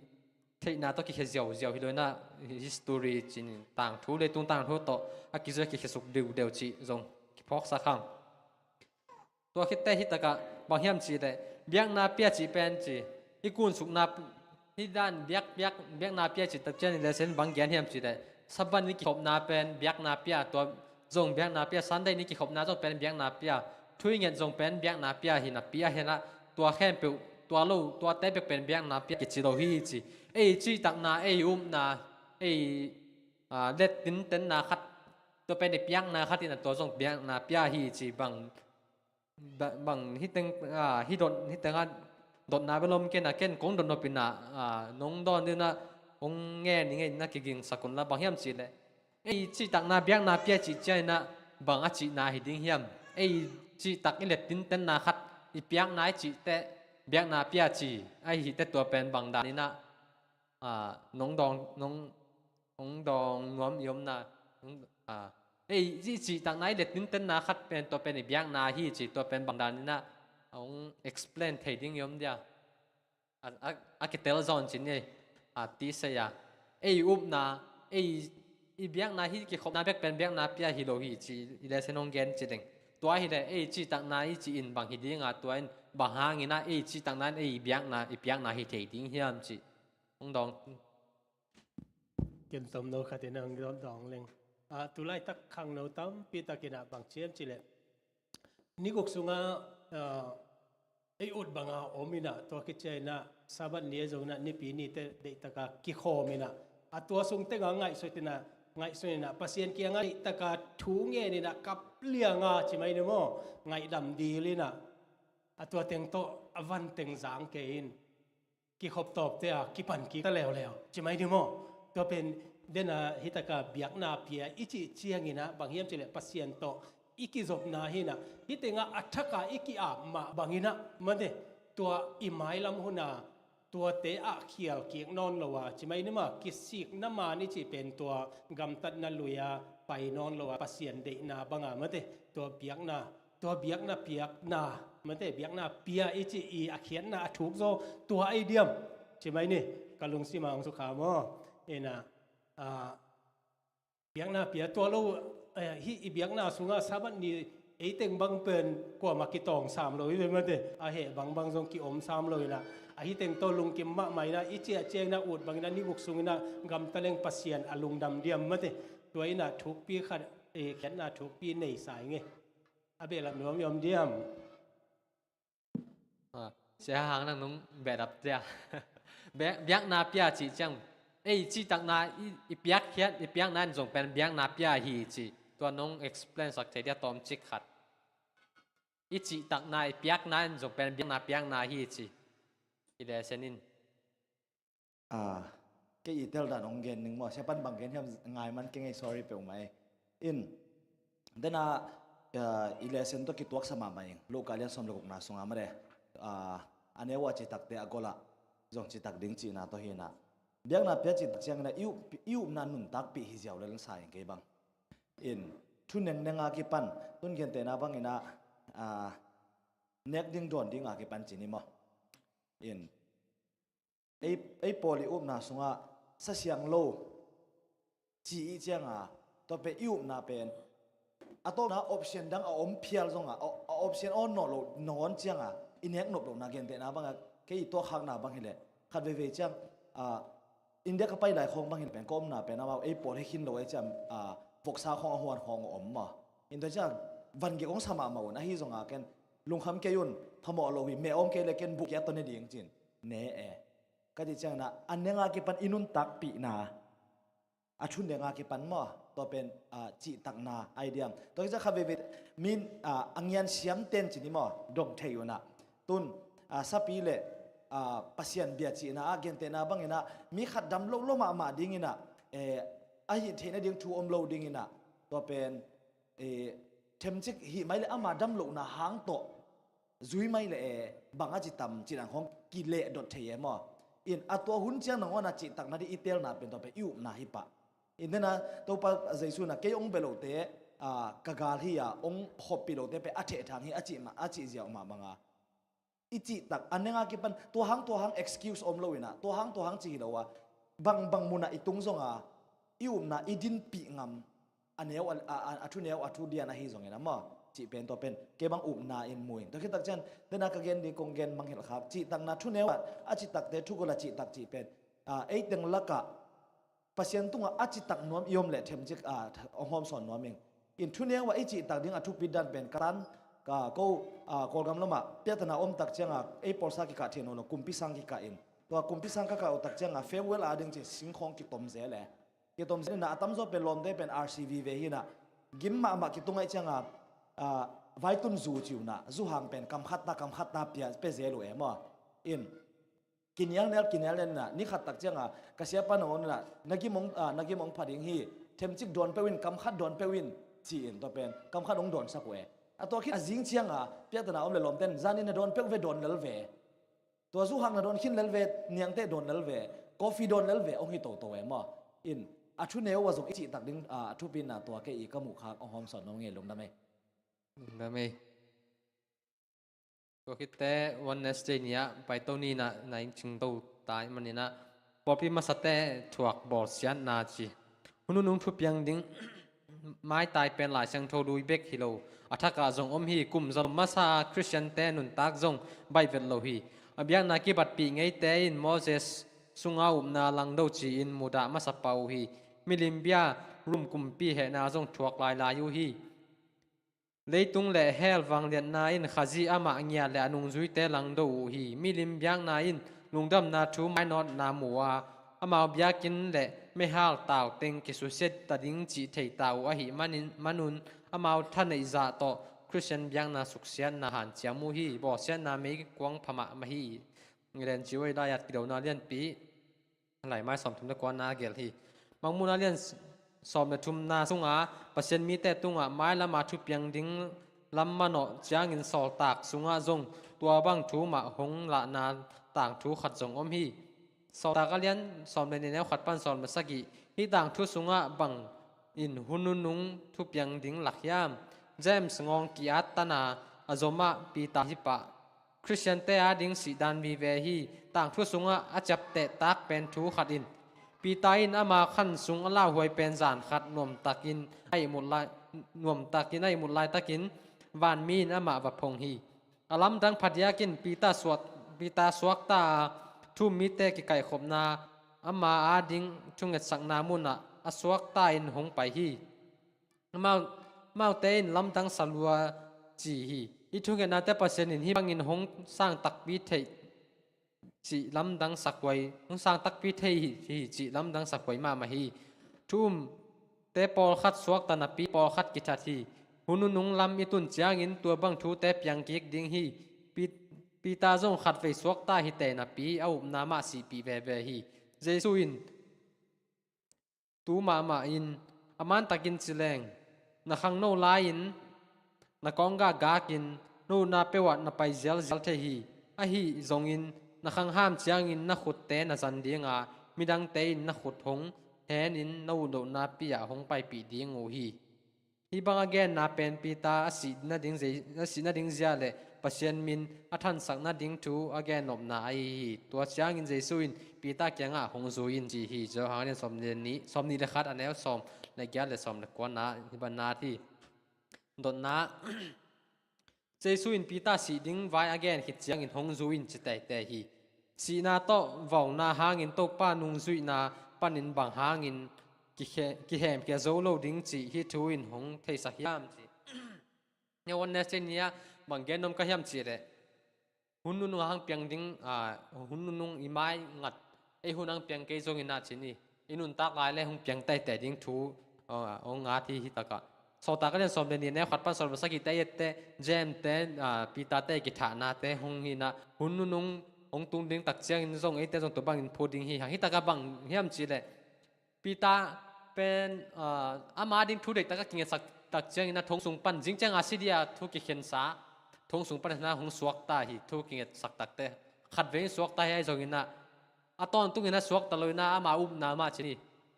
theihna tawh kikhia ziauziau hi lo in ah, history ci ni, tangthu, leitung tangthu tawh a kizui a kikhiasuk diudeu cih zong kiphawksak hang. Tua khit teh hih takah bang hiam cih leh biakna pia cih pen ci, i kunsukna, hih dan biak, biak, biakna pia cih tak ciangin lesson bang gen hiam cih leh Sabbath ni kikhopna pen biakna pia, tua zong biakna pia, Sunday ni kikhopna zong pen biakna pia, thu i nget zong pen biakna pia hi napi, ahih hang tua khempeuh, tua lo, tuate bek pen biakna pia kici lo hi ci. Ei cihtakna, ei upna, ei, ah, let tintenna khat, tua pen i piakna khat in ah tua zong biakna pia hi ci. Bang, ba-, bang hih teng, ah, hih dot, hih tengah dotna bel om kei in ah, ken kong dot nop in ah, ah, nong dawn ding in ah, kong ngen ning in ah kigingsak un la, bang hiam cih leh ei cihtakna biakna pia cih ciangin ah bang a cihna hi ding hiam? Ei cihtak i let tintenna khat i piakna i cih teh biakna pia ci, ahih teh tua pen bang dan in ah, ah, nong dawng, nong, nong dawng nuam i om na, nong, ah, ei, i cihtakna i let tintenna khat pen tua pen i biakna hi ci, tua pen bang dan in ah hong explain thei ding i om dia? A, a, a kitel zaw in ci ni, a, ti sei a. Ei upna, ei, i biakna hi, kikhopna bek pen biakna pia hi lo hi ci, i lesson hong gen ci ding. Tua hi leh ei cihtakna i cih in bang hi ding a, tua in bang hangin ah ei cihtakna in ei biakna, i piakna hi thei ding hiam ci hong dawng. Ken tomno khat in hong dawng leng. A, tu laitak khangno tampi tak in ah bang ci hiam cih leh ni guk sungah, a, ei ut banga om in ah, tua khit ciangin ah Sabbath ni ahi zongin ah Nipi ni teh deihtakin kikhawm in ah, a tua sung tengah ngaihsut in ah, ngaihsun in ah, Pasian kiangah deihtakin thu ngen in ah, kap lianga ci mai ni maw, ngaihdam dil in ah, a tua teng tawh a van teng zang kei in, kikhop tawpte a kipan kik ta leuleu ci mai ni maw? Tua pen den a, hih takah biakna pia i cih ciangin ah bang hiam cih leh Pasian tawh i kizopna hi in ah, hih tengah a thak a i ki-ap mah bangin ah, mate, tua i mailam hun a tuate ah khial kik nawn lo a ci mai ni maw, kisikna man i cih pen tua gamtatna lui a pai nawn lo a Pasian deihna banga, mate, tua biakna, tua biakna piakna, mate, biakna pia i cih i a khiatna a thuk zaw tua ei diam ci mai ni. Ka lungsim a hong sukha maw? In ah, a, biakna pia tua lo, eh, hih i biakna sungah Sabbath ni ei teng bang pen kuamah kitawng sam lo hi ve, mate, a heh bangbang zong ki-om sam lo in ah, a hih teng tawh lungkim mahmah in ah i ciah ciangin ah, ut bangin ah ni guk sungin ah gamta leng Pasian a lungdam diam, mate? Tua in ah thukpi khat, eh, khiatna thukpi nei sa ing e. A behlap nuam i om diam? Ah, Sia Hang, nang nong behlap dia. Biak-, biakna pia cih ciang, ei cihtakna i, i piakkhiat, i piakna in zong pen biakna pia hi ci. Tua nong explain sak thei dia tawmcik khat? I cihtakna, i piakna in zong pen biakna, piakna hi ci. I lesson in. Ah, kei i tel dan hong gen ning maw, Sia Pan bang gen hiam ngai man keng ei, sorry peuhmah ei. In, den a, ah, i lesson tawh kituaksa mahmah ing. Luka lian sawm le gukna sungah, mate, ah, a neu a citakte a golh ah zong citak ding cihna tawh hi in ah, biakna pia cihtak ciangin ah i up, i upna nuntakpih hi ziau lel sa ing kei bang. In, thu nengneng a kipan, tun gentehna bangin ah, ah, nek ding dawn ding a kipan ci ni maw? In, ei, ei pawl i upna sungah sa siang lo ci i hih cianga, tua pen i upna pen a tawpna option dang a om phial zongah, a, a option awn nawn lo, nawn cianga i nek nop lohna, gentehna banga kei i tuahkhakna bang hileh, khat veivei ciang, ah, India ka pai lai khawng bang hileh pen ka omna pen amau ei pawl he khin lo ei ciang, ah, voksa khawng a huan khawng a om maw? In tua ciang van gik hong sa mahmah un, ahi zonga ken lungkham kei un, phamawh lo hi, meh om kei le ken buh kia tawh ne ding cin ne e. Ka cih ciangin ah, a nenga kipan i nuntakpihna, a thu nenga kipan maw, tua pen, ah, cihtakna ai diam? Tua kisa kha veivei min, ah, a ngian siam ten ci ni maw, dong thei un ah. Tun, ah, sapi le, ah, Pasian bia cihna ah, gentehna bangin ah, mi khat dam lo lo mahmah dingin ah, eh, a hih theihna ding thu om lo dingin ah, tua pen, eh, themcik hih mai le ama dam lohna hang tawh zui mai le e, bang a ci tam ci dang hong kileh dot thei e maw. In a tua hun ciang nangawn a cihtakna ding i telna pen tua pen i upna hi pah. In dena Topa Jesu na kei hong bia lote, a, ka gal hi a, hong hoppih lote pen a thehthang hi a cih mah, a cih ziau mah banga. I cihtak a nenga kipan tua hang tua hang excuse om lo ina, tua hang tua hang ci hi lo a, bang bang muna i tung zonga i upna i dinpih ngam a neu a, a, a, a thu neu a thu dian ahi zongin a maw, cih pen tua pen kei bang upna in mu in. Tua khit tak ciang dena ka gen ding kong gen mangngilh khak, cihtakna thu neu a, a cihtakte thu gol a cihtak cih pen, a, ei teng lakah Pasian tungah a citak nuam i om leh themcik, a, hong hawmsawn nuam ing. In thu neu a i cihtak ding a thupit dan pen ka tan, ka ko, a, Kawlgam lamah piatana om tak cianga ei pawlsa kikah thei nawn lo, kumpi sang kikah in. Tua kumpi sang ka kah uh tak cianga farewell a ding ci singkhawng kitom zel e. Kitom zel ina a tamzaw pen lawmte pen R C V ve hi ina. Gim mahmah kitung aih cianga, a, vaitun zu ci uh ina, zuhang pen kam khat ta, kam khat ta pia, pia zel uh e maw. In kinial nial, kinial nial ina, ni khat tak cianga ka siapa nangawn ina, na gim hong, a, na gim hong pha ding hi, themcik dawn peuh in, kam khat dawn peuh in, ci-in tua pen kam khat hong dawnsak uh e. A tua khit a zing cianga piatana om le lawmten, zanin na dawn peuh ve, dawn lel ve. Tua zuhang na dawn khin lel ve, niangte dawn lel ve, coffee dawn lel ve, hong hi toto e maw. In a thu neu a zong i cihtak ding, a, a thupitna tua kei i ka muh khak hong hawmsawn nuam ing e, lungdam e. Lungdam e. Tua khitte Wednesday ni-ah paito ni-in ah na ing cingto ta ahih manin ah pawlpi masate thuak bawlsiatna ci. Hun nunung thupiang ding maitai pen Lai Siangtho lui bek hi lo. A thakah zong om hi. Kum zalom masa Khristiante nuntak zong baih vet lo hi. A biakna kibatpih ngeite in Moses sunga upna langdo ci-in mudah masa pah uh hi. Milim bia Rom kumpi hehna zong thuak lailai uh hi. Leitung le hell vangliatna in Khazih amah ngiat le a nungzuite langdo uh hi. Milim biakna in lungdamna thu mainawtna mu a, amau biakinn le meihal tau teng kisusia ta ding cih thei ta uh ahih manin, manun amau thaneih zah tawh Khristian biakna suksiatna hanciam uh hi. Bawlsiatna meikuang pha mahmah hi. Ellen G. White lai-at Kidona lianpi, laimai sawmthum le kuana a gelh hi. Mangmuhna lian sawm le thumna sunga Pasian mite tungah mailama thupiang ding lam manawh ciangin sawltak sungah zong tua bang thu mah hong lahna tangthu khat zong om hi. Sawltak a lian sawm le nih, neu khat pan sawm le sagih. Hih tangthu sungah bang in hun nunung thupiang ding lak hiam? James ngawng ki-at tana a zomah Peter hi pah. Khristiante ading sihdan vive hi. Tangthu sungah a ciapteh tak pen thu khat in, Peter in ama khan sung a lauhuai pen zan khat nuamtakin a ihmut lai, nuamtakin a ihmut laitakin vanmi in amah va phong hi. A lamdang phadiakin Peter suak, Peter suakta a, thu-um mite kikaihkhopna ama ading thungetsakna munah a suakta in hong pai hi. Amau, amaute in lamdang sa lua ci hi. I thungetnate Pasian in hih bangin hong sang takpi thei cih lamdang sakhuai, hong sang takpi thei hi, hi cih lamdang sakhuai mahmah hi. Thu-umte pawlkhat suakta napi pawlkhat kithat hi. Hun nunung lam i tun ciangin tua bang thute piang kik ding hi. Pi-, Peter zong khatvei suakta hi te napi a upna mah sihpih veve hi. Jesu in tu mahmah in, a mantakin ci leng, na khangno lai-in, na kawnggah gakin, na utna peuhah na pai zialzial thei hi. Ahi zongin, na khangham ciangin na khutte na zan dinga, midangte in na khut hong henin na utlohna pi-ah hong paipih ding uh hi. Hih bang a genna pen Peter a sih nading zei-, a sih nading zia le Pasian min a thansak nading thu a gennopna ahi hi. Tua ciangin Jesu in Peter kiangah hong zui in ci hi. Johan in sawm le nih, sawm nih le khat a neu sawm le giat le sawm le kuana hih bang na hi. Dotna. Jesu in Peter sih ding vai a gen khit ciangin hong zui in ci teitei hi. Sihna tawh vauna hangin Topa nungzuihna panin bang hangin kihe-, kihemkhia zo lo ding cih hih thu in hong theisak hiam cih. Nia Wednesday ni-ah bang gen nuam ka hiam cih leh, hun nunung hang piang ding, a, hun nunung i mai ngat, ei hun hang piang kei zongin ah ci ni, i nuntak lai le hong piang teitei ding thu, a, hong ngat hi. Hih takah Sawltak a lian sawm le nih, neu khat pan sawm le sagihte i etteh, James te, a, Peter te i kithahnate hong hi-in ah, hun nunung hong tung ding tak ciangin zong eite zong tua bangin phut ding hi hang. Hih takah bang hiam cih leh, Peter pen, a, ama ding thu deih takah kingetsak tak ciangin a thong sung pan zing ciang a si ding a thu kikhensa. thu hong sung pan hi na hong suakta hi, thu kingetsak takte. Khatvei in suakta hi, ahi zongin ah a tawntung in ah suakta lo in ah ama upna mah ci ni.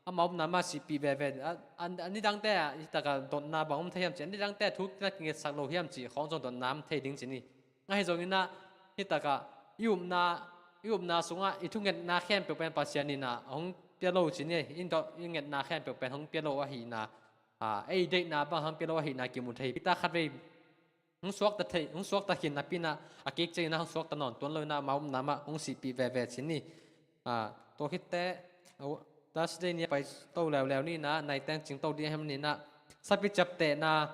Ama upna mah sihpih veve. A, a, a nidangte ah hi takah dotna bang om thei hiam ci, a nidangte ah thu na kingetsak lo hiam ci khawng zong dotna om thei ding ci ni. Ahi zongin ah hi takah i upna, i upna sungah i thungetna khempeuh pen Pasian in ah hong pia lo ci ni. I dot, i ngetna khempeuh pen hong pia lo ahihna, a, ei deihna bang hong pia lo ahihna kimu thei. Peter khatvei hong suakta thei, hong suakta khin napi in ah a kik ciangin ah hong suakta nawn tuan lo in ah ama upna mah hong sihpih veve ci ni. A, tua khitteh, a, Thursday ni a pai to leuleu ni in ah naiteng cing to ding ahih manin ah sapi ciaptehna,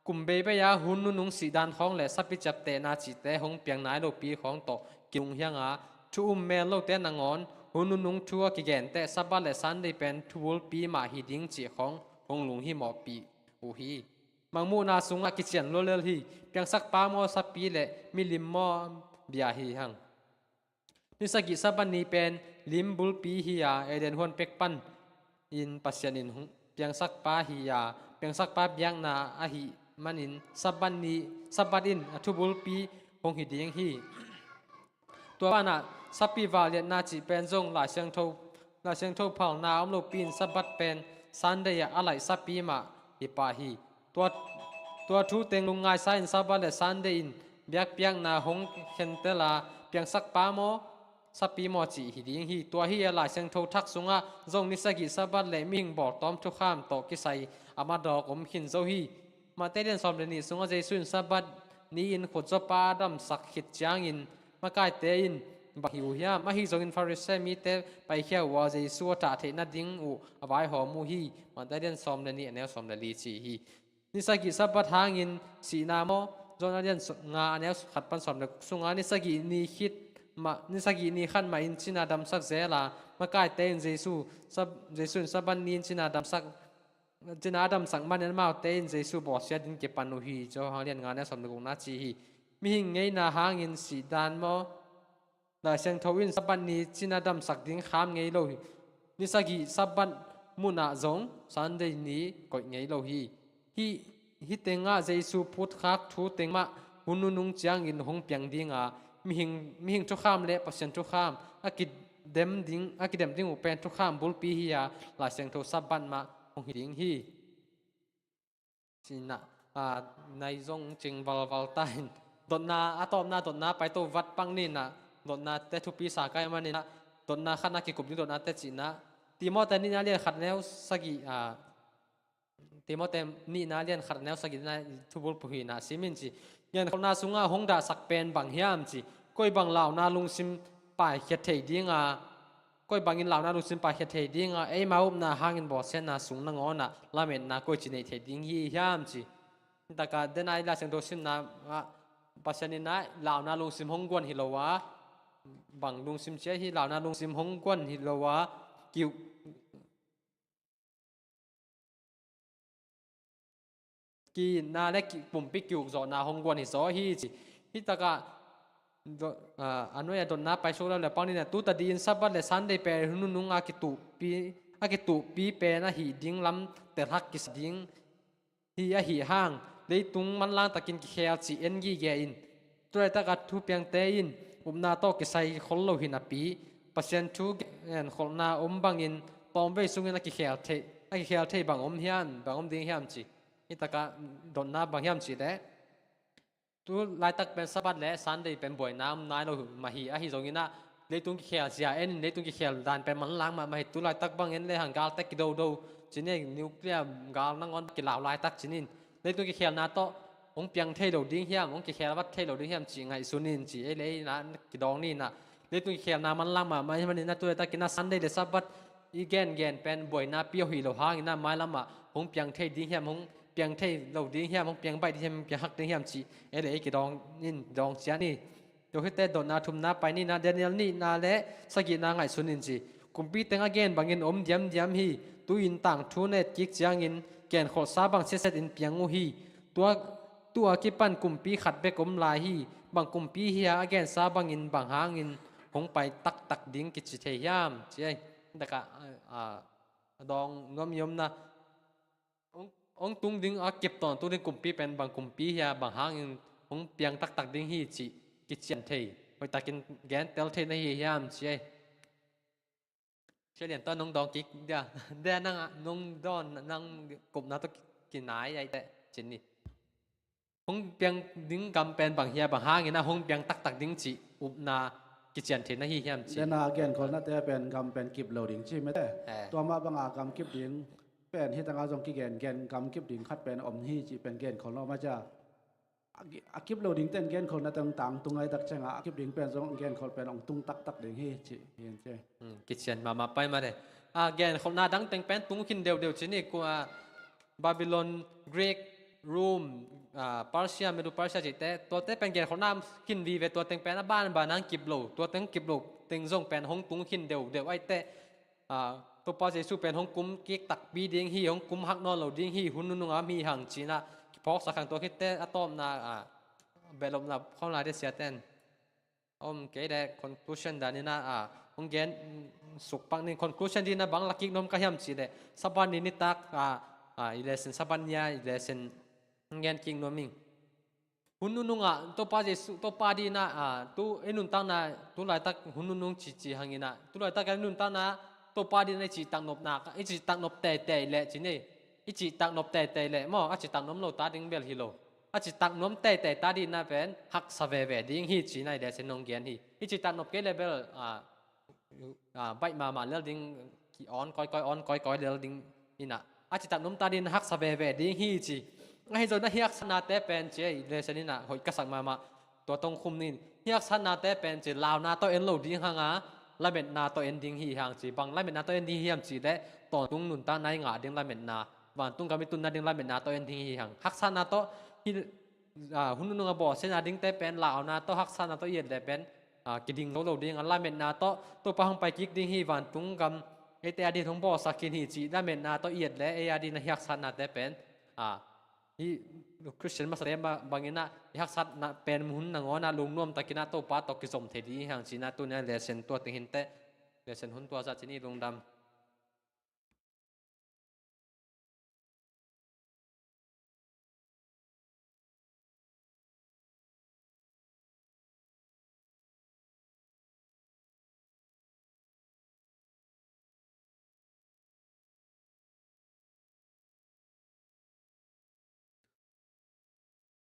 kum beibei a hun nunung sihdan khawng le sapi ciaptehna cihte hong piang nai lopi khawng tawh kilung hiang a, thu um mel lote nangawn hun nunung thu a kigen teh Sabbath le Sunday pen thubulpi mah hi ding cih khawng hong lunghimawhpih uh hi. Mangmuhna sungah kician lualel hi. Piangsakpa maw sapi le milim maw bia hi hang. Ni sagih Sabbath ni pen lim bulpi hi a, Eden huan pek pan in Pasian in hong piangsakpa hi a, piangsakpa biakna ahih manin Sabbath ni, Sabbath in a thubulpi hong hi ding hi. Tua banah sapi vahliatna cih pen zong Lai Siangtho, Lai Siangtho phalna om lopi in Sabbath pen Sunday ah a laih sapi mah hi pah hi. Tua, tua thu teng lungngaisa in Sabbath le Sunday in biakpiakna hong khentel a, piangsakpa maw sapi maw cih hi ding hi. Tua hi a, Lai Siangtho thak sungah zong ni sagih Sabbath le mihing bawltawm thukham tawh kisai a madawk om khin zo hi. Matthai lian sawm le nih sungah Jesu in Sabbath ni-in khutzopa a damsak khit ciangin makaite in, "Bang hi uh hiam? Ahi zongin Pharisee mite paikhia uh a, Jesu a thah theih nading uh a vaihawm uh hi." Matthai lian sawm le nih, a neu sawm le li ci hi. Ni sagih Sabbath hangin sihna maw? John a lian s-, nga, a neu khat pan sawm le guk sungah ni sagih ni khit mah, ni sagih ni khat mah in cina damsak zel a, makaite in Jesu, Sab-, Jesu in Sabbath ni in cina damsak, cina a damsak manin amaute in Jesu bawlsia dingin kipan uh hi. Johan lian nga, a neu sawm le gukna ci hi. Mihing ngeina hangin sihdan maw? Lai Siangtho in Sabbath ni cina damsak ding kham ngei lo hi. Ni sagih Sabbath munah zong Sunday ni koih ngei lo hi. Hih, hih tengah Jesu phutkhak thu teng mah hun nunung ciangin hong piang ding a, mihing, mihing thukham le Pasian thukham a kidem ding, a kidem ding uh pen thukham bulpi hi a, Lai Siangtho Sabbath mah hong hi ding hi. Ci-in ah, a, nai zong cing valval ta in. Dotna, a tawpna dotna pai to vat pang ni in ah, dotnate thupi sa ka hih manin ah, dotna khatna kikup ding dotnate cihna. Timote nihna lian khat neu sagih, a, Timote nihna lian khat neu sagihna thu bulphuh hi in ah sim in ci. Genkholhna sungah hong dahsak pen bang hiam ci. Koi bang launa lungsim paikhiat thei ding a, koi bangin launa lungsim paikhiat thei ding a, eima upna hangin bawlsiatna sung nangawn ah lametna koici neih thei ding hi hiam ci. Hih takah denai Lai Siangtho simna ah Pasian in ah launa lungsim hong guan hi lo a, bang lungsim ci a, hih launa lungsim hong guan hi lo a, ki-, ki-itna le ki-, pumpi ki-ukzawhna hong guan hi zaw hi ci. Hih takah do-, a, a nuai-ah dotna pai suk leuleu pang ni in ah, tu tadih in Sabbath le Sunday pen hun nunung a kituhpi, a kituhpi pen ahih ding lam telhak kisa ding hi ahih hang, leitung manlang takin kikhel cih en gige in. Tu laitak a thupiangte in upna tawh kisai khol lo hi napi, Pasian thu genkholhna om bangin tawmvei sungin a kikhel thei, a kikhel thei bang om hiam, bang om ding hiam ci. Hih takah dotna bang hiam cih leh, tu laitak pen Sabbath le Sunday pen buaina om nai lo mah hi. Ahi zongin ah leitung kikhel zia en in, leitung kikhel dan pen manlang mahmah hi. Tu laitak bang en le hang galte kidodo ci ni, nuclear gal nangawn kilau laitak ci ni in. Leitung kikhelna tawh hong piang thei lo ding hiam, hong kikhel vat thei lo ding hiam cih ngaihsun in ci, ei le ei na kidawng ni in ah. Leitung kikhelna manlang mahmah ahih manin ah tu laitak in ah Sunday le Sabbath i gengen pen buaina pia uh hi lo hangin ah mailam ah hong piang thei ding hiam, hong piang thei lo ding hiam, hong piang baih ding hiam, hong piang hak ding hiam cih ei le ei kidawng in dawng ciat ni. Tua khitteh dotna thumna pai ni in ah, Daniel nihna le sagihna ngaihsun in ci. Kumpi teng a gen bangin om diamdiam hi. Tu-in tangthu na et kik ciangin genkholhsa bang siaset in piang uh hi. Tua, tu-a kipan kumpi khat bek om lai hi. Bang kumpi hi a, a gensa bangin bang hangin hong pai taktak ding kici thei hiam ci ai. Takah, a, a, a dawng nuam i om na. Hong, hong tung ding a kip tawntung ding kumpi pen bang kumpi hi a, bang hangin hong piang taktak ding hi cih kician thei, hoihtakin gentel thei na hi hiam ci ei. Sia Lian tawh nong dawng kik dia, dia nang ah, nong dawn nang kupna tawh kinai ai teh cin ni. Hong piang ding gam pen bang hia, bang hangin ah hong piang taktak ding cih upna kician thei na hi hiam ci. Dena genkholnate pen gam pen kip lo ding ci mete. Eh. Tua mah banga gam kip ding pen hi tanga zong kigen, gen gam kip ding khat pen om hi cih pen genkholna om a cia. A ki-, a kip lo ding ten genkholna teng tang tung ai tak cianga, a kip ding pen zong genkhol pen ong tung taktak ding hi ci hi ci. Hmm, kician mahmah pai mah de. A, genkholna dang teng pen tung khin deudeu ci ni, kua, Babylon, Greek, Rome, a, Persia, Medo Persia cihte, tuate pen genkholna khin vive, tua teng pen a banban ang kip lo, tua teng kip lo teng zong pen hong tung khin deudeu ai teh. A, Topa Jesu pen hong kum kik takpi ding hi, hong kum hak nawn lo ding hi, hun nunung a mi hang cina kiphawksak hang, tua khitte a tawpna, a, behlopna khawm lai de siaten. Om kei de conclusion dan ina, a, hong gen, mm, suk pak ning, conclusion dina bang la kik nuam ka hiam ci de. Sabbath ni nitak, a, a, i lesson Sabbath nia, i lesson hong gen kik nuam ing. Hun nunungah Topa Jesu, Topa dina, a, tu, i nuntakna, tu laitak hun nunung cici hangina, tu laitak i nuntakna, Topa dina i cihtak nopna, i cihtak nop teitei leh ci ni, i cihtak nop teitei leh maw, a cihtak nuam lo ta ding bel hi lo. A cihtak nuam teitei ta dina pen, haksa veve ding hi ci nai de sen nong gen hi. I cihtak nop kei leh bel, a, a, baih mahmah lel ding, ki awn kawikawi, awn kawikawi lel ding ina. A cihtak nuam ta ding haksa veve ding hi ci. Ahi zong na hiaksatnate pen ci ei, lesson ina hoih ka sak mahmah. Tua tong khum ning. Hiaksatnate pen ci launa tawh en lo ding hanga, lametna tawh en ding hi hang ci. Bang lametna tawh en ding hi hiam ci leh, tawntung nuntakna i ngah ding lametna, vantung gam i tunna ding lametna tawh en ding hi hang. Haksatna tawh hi, a, hun nunung a bawlsiatna dingte pen launa tawh haksatna tawh i et leh pen, a, kiding zo lo ding a, lametna tawh Topa hong pai kik ding hi, vantung gam eite a ding hong bawlsak khin hi cih lametna tawh i et leh ei a ding na hiaksatnate pen, a, hi Christian masate bangin ah i haksatna pen hun nangawn ah lungnuam takin ah Topa tawh kizom thei ding hi hang cina tuni a lesson tua teng hi inteh, lesson hun tua zah cin i lungdam.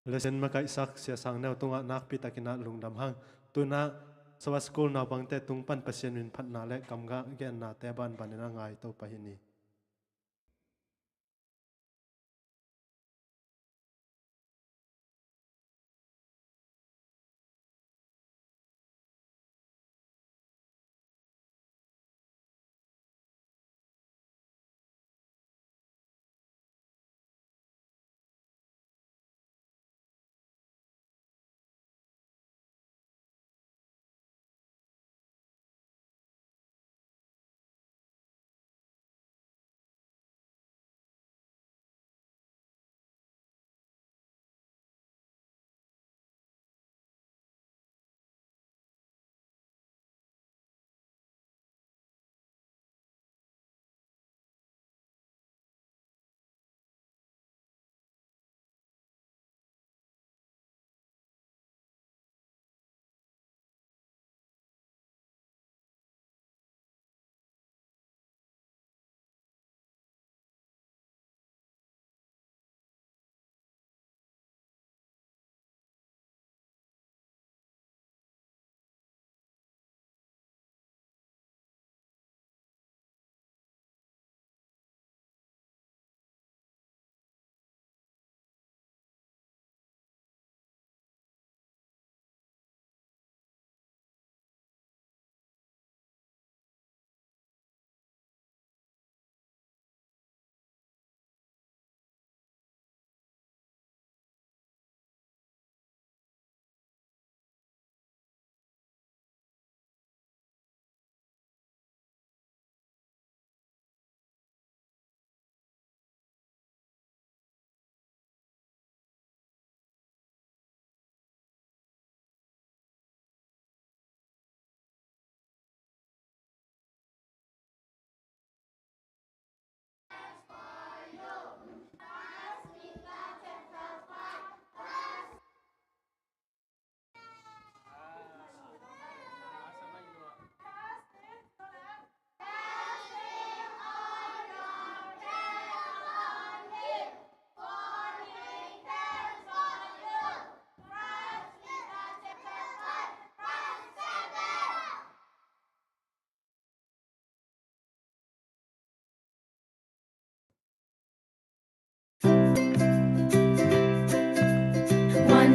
Lesson makaihsak Sia Sang Neu tungah nakpi takin ah lungdam hang. Tu-in ah Sabbath School naupangte tung pan Pasian min phatna le kamgah gennate banbanin ah ngaito pah hi ni.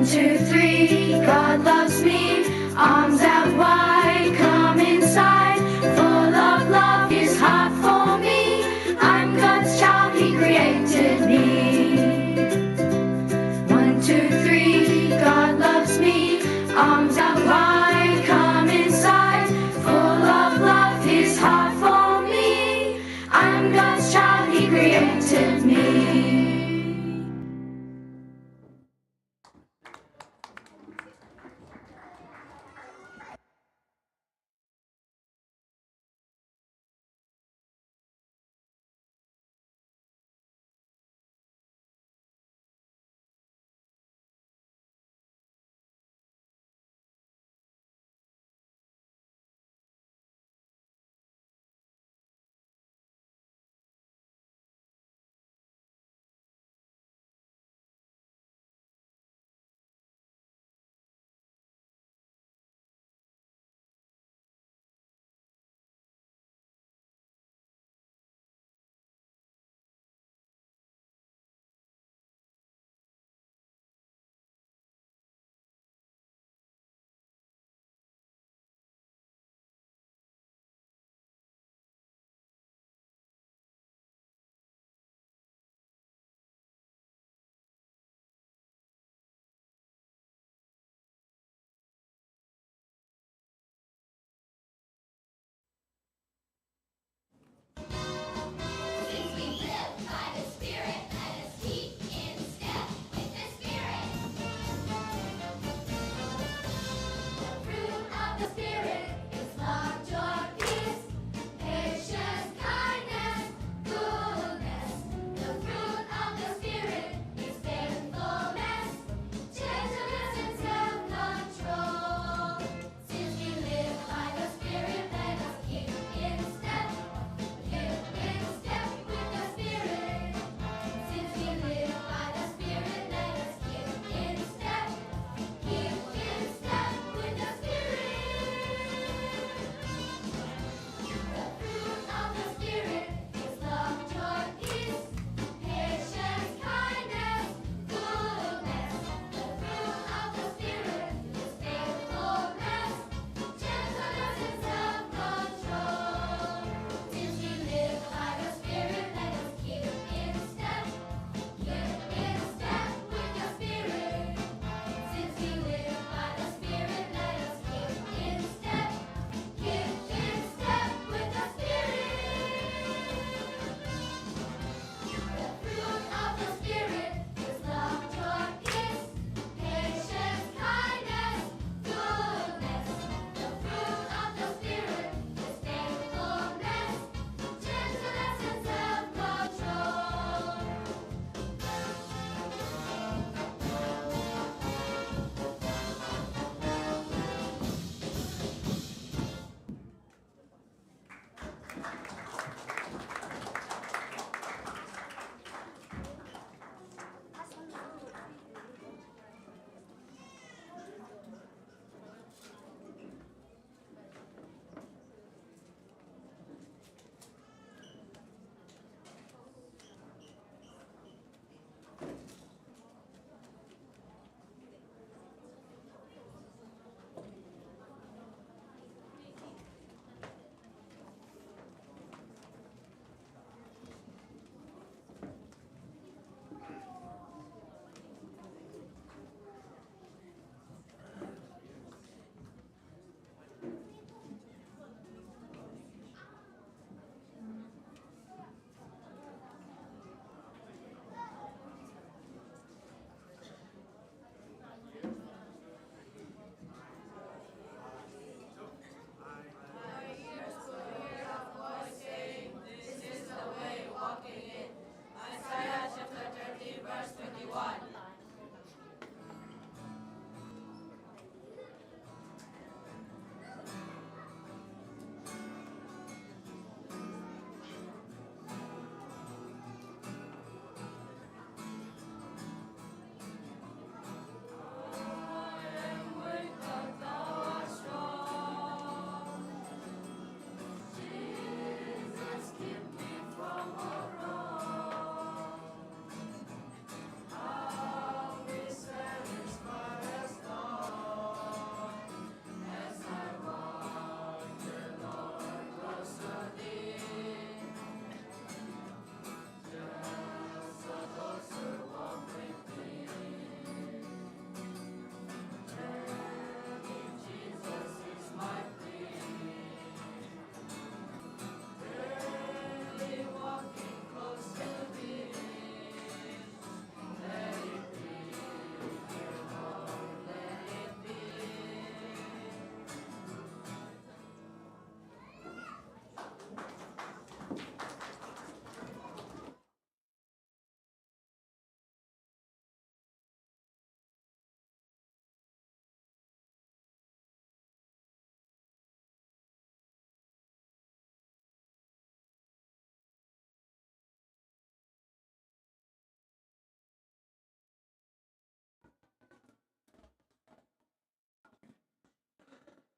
Two, three, God loves me. Arms out wide, come inside. Full of love, his heart for me. I'm God's child, he created me. One, two, three, God loves me. Arms out wide, come inside. Full of love, his heart for me. I'm God's child, he created me.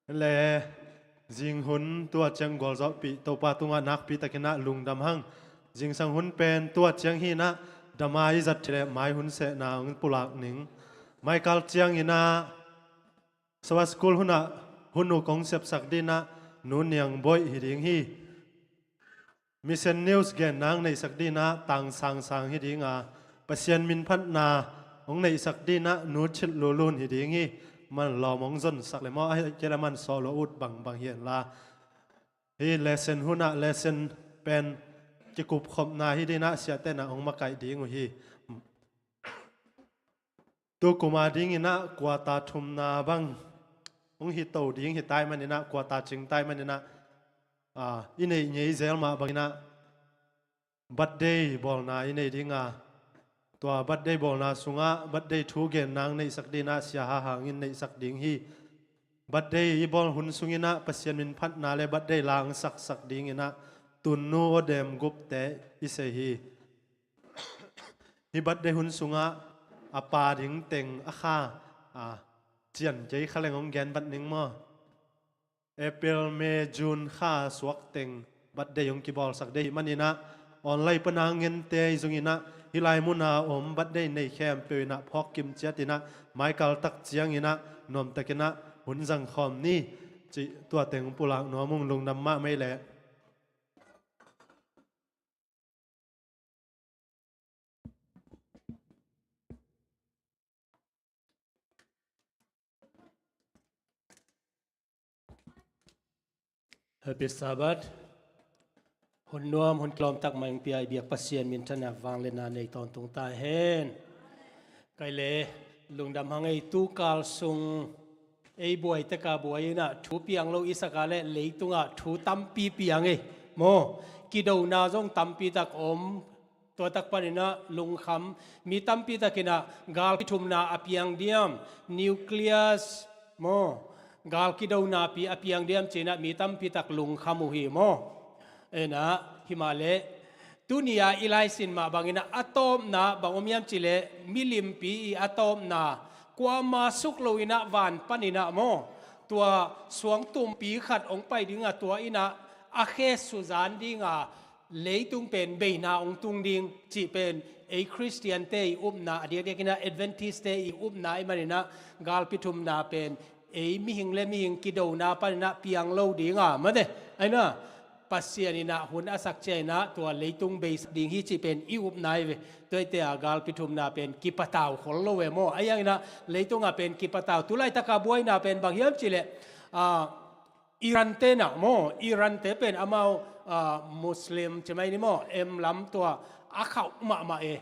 Le zing hun tua ciang gualzawhpih Topa tungah nakpi takinah lungdam hang. Zingsang hun pen tua ciang hinah dama i zat thei le mai hun sehna hong pulak ning. Maikal cianginah Sabbath School hunah hun uh kong sepsak dinah Nu Niang Boih hi ding hi. Mission News gen nang neihsak dinah Tang Sang Sang hi dinga, Pasian minphatna hong neihsak dinah Nu Chit Lu Lun hi ding hi. Man lawm hong zonsak le maw, a kei le man sawh lo ut bangbang hi henla. Hi lesson hunah lesson pen kikupkhopna hi dinah siatenah hong makaih ding uh hi. Tukuma dinginah kuata thumna bang hong hi to ding hi tai maninah, kuata cing tai maninah, ah, i neih ngei zel mah banginah birthday bawlna i nei dinga, tua birthday bawlna sungah birthday thu gen nang neihsak dinah Sia Ha Hang in neihsak ding hi. Birthday i bawl hun sunginah Pasian minphatna le birthday langsaksak dinginah Tunnu Odem Gupte i sei hi. Hi birthday hun sungah a pa ding teng a kha, a, cian kei kha leng hong gen bat ning maw? April, May, June kha suak teng birthday hong kibawlsak dei hi maninah online pana ngente i zunginah hih lai muna om birthday nei khempeuh inah phawk kim ciatinah maikal tak cianginah nuamtakinah hun zangkhawm ni. Cih tua teng pulak nuam ung, lungdam mahmah i leh. Happy Sabbath. Hun nuam, hun kilawm tak mai hong pia i biak Pasian minthanna vangliatna nei tawntung ta hen. Kai le lungdam hang ei, tukal sung ei buai teka buai inah thu piang lo i saka le leitungah thu tampi piang ei maw? Kidona zong tampi tak om. Tua tak paninah lungkham, mi tampi takinah gal kithumna a piang diam, nucleus maw, gal kidonapi a piang diam cinah mi tampi tak lungkham uh hi maw? Enah himahleh tuni-a i laisin mah banginah a tawpna bang om hiam cileh milimpi i a tawpna kuama suk loinah van paninah maw, tua suangtumpi khat hong pai dinga tua inah a khe suzan dinga leitung pen beina hong tung ding cih pen ei Khristiante i upna, a diakdiakinah Adventiste i upna i maninah galpi thumna pen ei mihing le mihing kidona paninah piang lo dinga mate. Aina Pasian inah hun a sak ciainah tua leitung beisak ding hi cih pen i upna i ve. Tuaite a galpi thumna pen kipatau khol lo ve maw? A ianginah leitungah pen kipatau, tulaitaka buaina pen bang hiam cileh, a, Iran tenah maw, Iran te pen amau, ah, Muslim cimai ni maw, em lam tua a khauh mahmah e.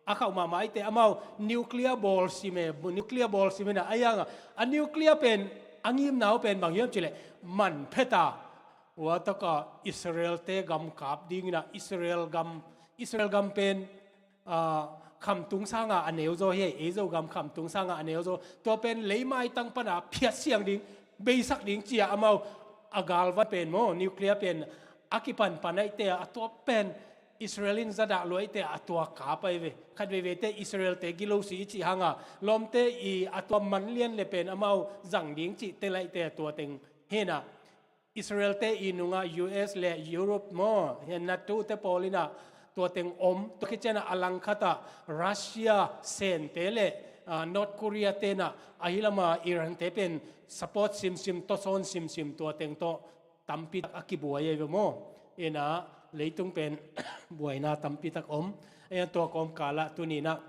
A khauh mahmah aite amau nuclear bawlsim e, nuclear bawlsim inah a ianga a nuclear pen a ngimna uh pen bang hiam cileh man pheta. Ua taka Israel te gam kap dinginah Israel gam, Israel gam pen ah, khamtung sanga a neuzaw hi, ei Zogam khamtung sanga a neuzaw. Tua pen leimaitang pana phiatsiang ding, beisak ding cia amau a galvan pen maw, nuclear pen a kipanpan aite a tua pen Israel in zadah luaite a tua kap ai ve. Khat veiveite Israel te gilo si i cih hanga lawmte i a tua manlian le pen amau zang ding cih telaihte a tua teng hinah Israel te i nungah U S le Europe maw, NATO te pawl inah tua teng om, tua khit cianah a langkhatah Russia sente le, ah, North Korea tenah ahi lama Iran te pen support simsim, tawsawn simsim tua teng tawh tampi tak a kibuai ahi ve maw? Inah leitung pen buaina tampi tak om. Ahi tua kawmkalah tuninah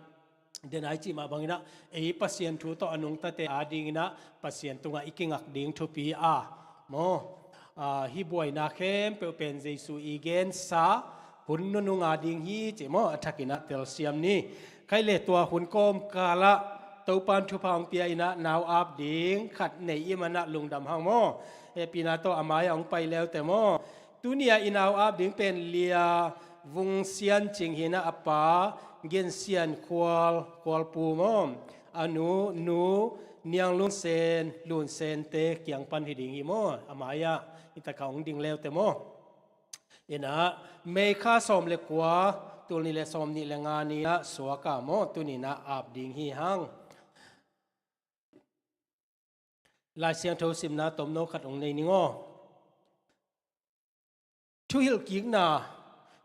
denai cih mah banginah ei Pasian thu tawh a nungtate adinginah Pasian tungah i kingak ding thupi a maw? Ah, hih buaina khempeuh pen Jesu i gensa hun nununga ding hi cih maw? A thakinah telsiam ni. Khai le tua hun kawmkalah Topan thupha hong pia inah nau ap ding khat nei i manah lungdam hang maw? Hehpihna tawh a mai-ah hong pai leute maw? Tuni-ah i nau ap ding pen Lia Vung Sian Cing hinah a pa Gen Sian Khual, Khualpu maw? A nu, nu Niang Lun Sen, Lun Sente kiang pan hi ding hi maw? A mai-ah i taka hong ding leute maw? Inah May kha sawm le kua, tul nih le sawm nih le nga ni-ah suaka maw? Tuninah ap ding hi hang. Lai Siangtho simna tomno khat hong nei ning aw. Thuhilhkikna,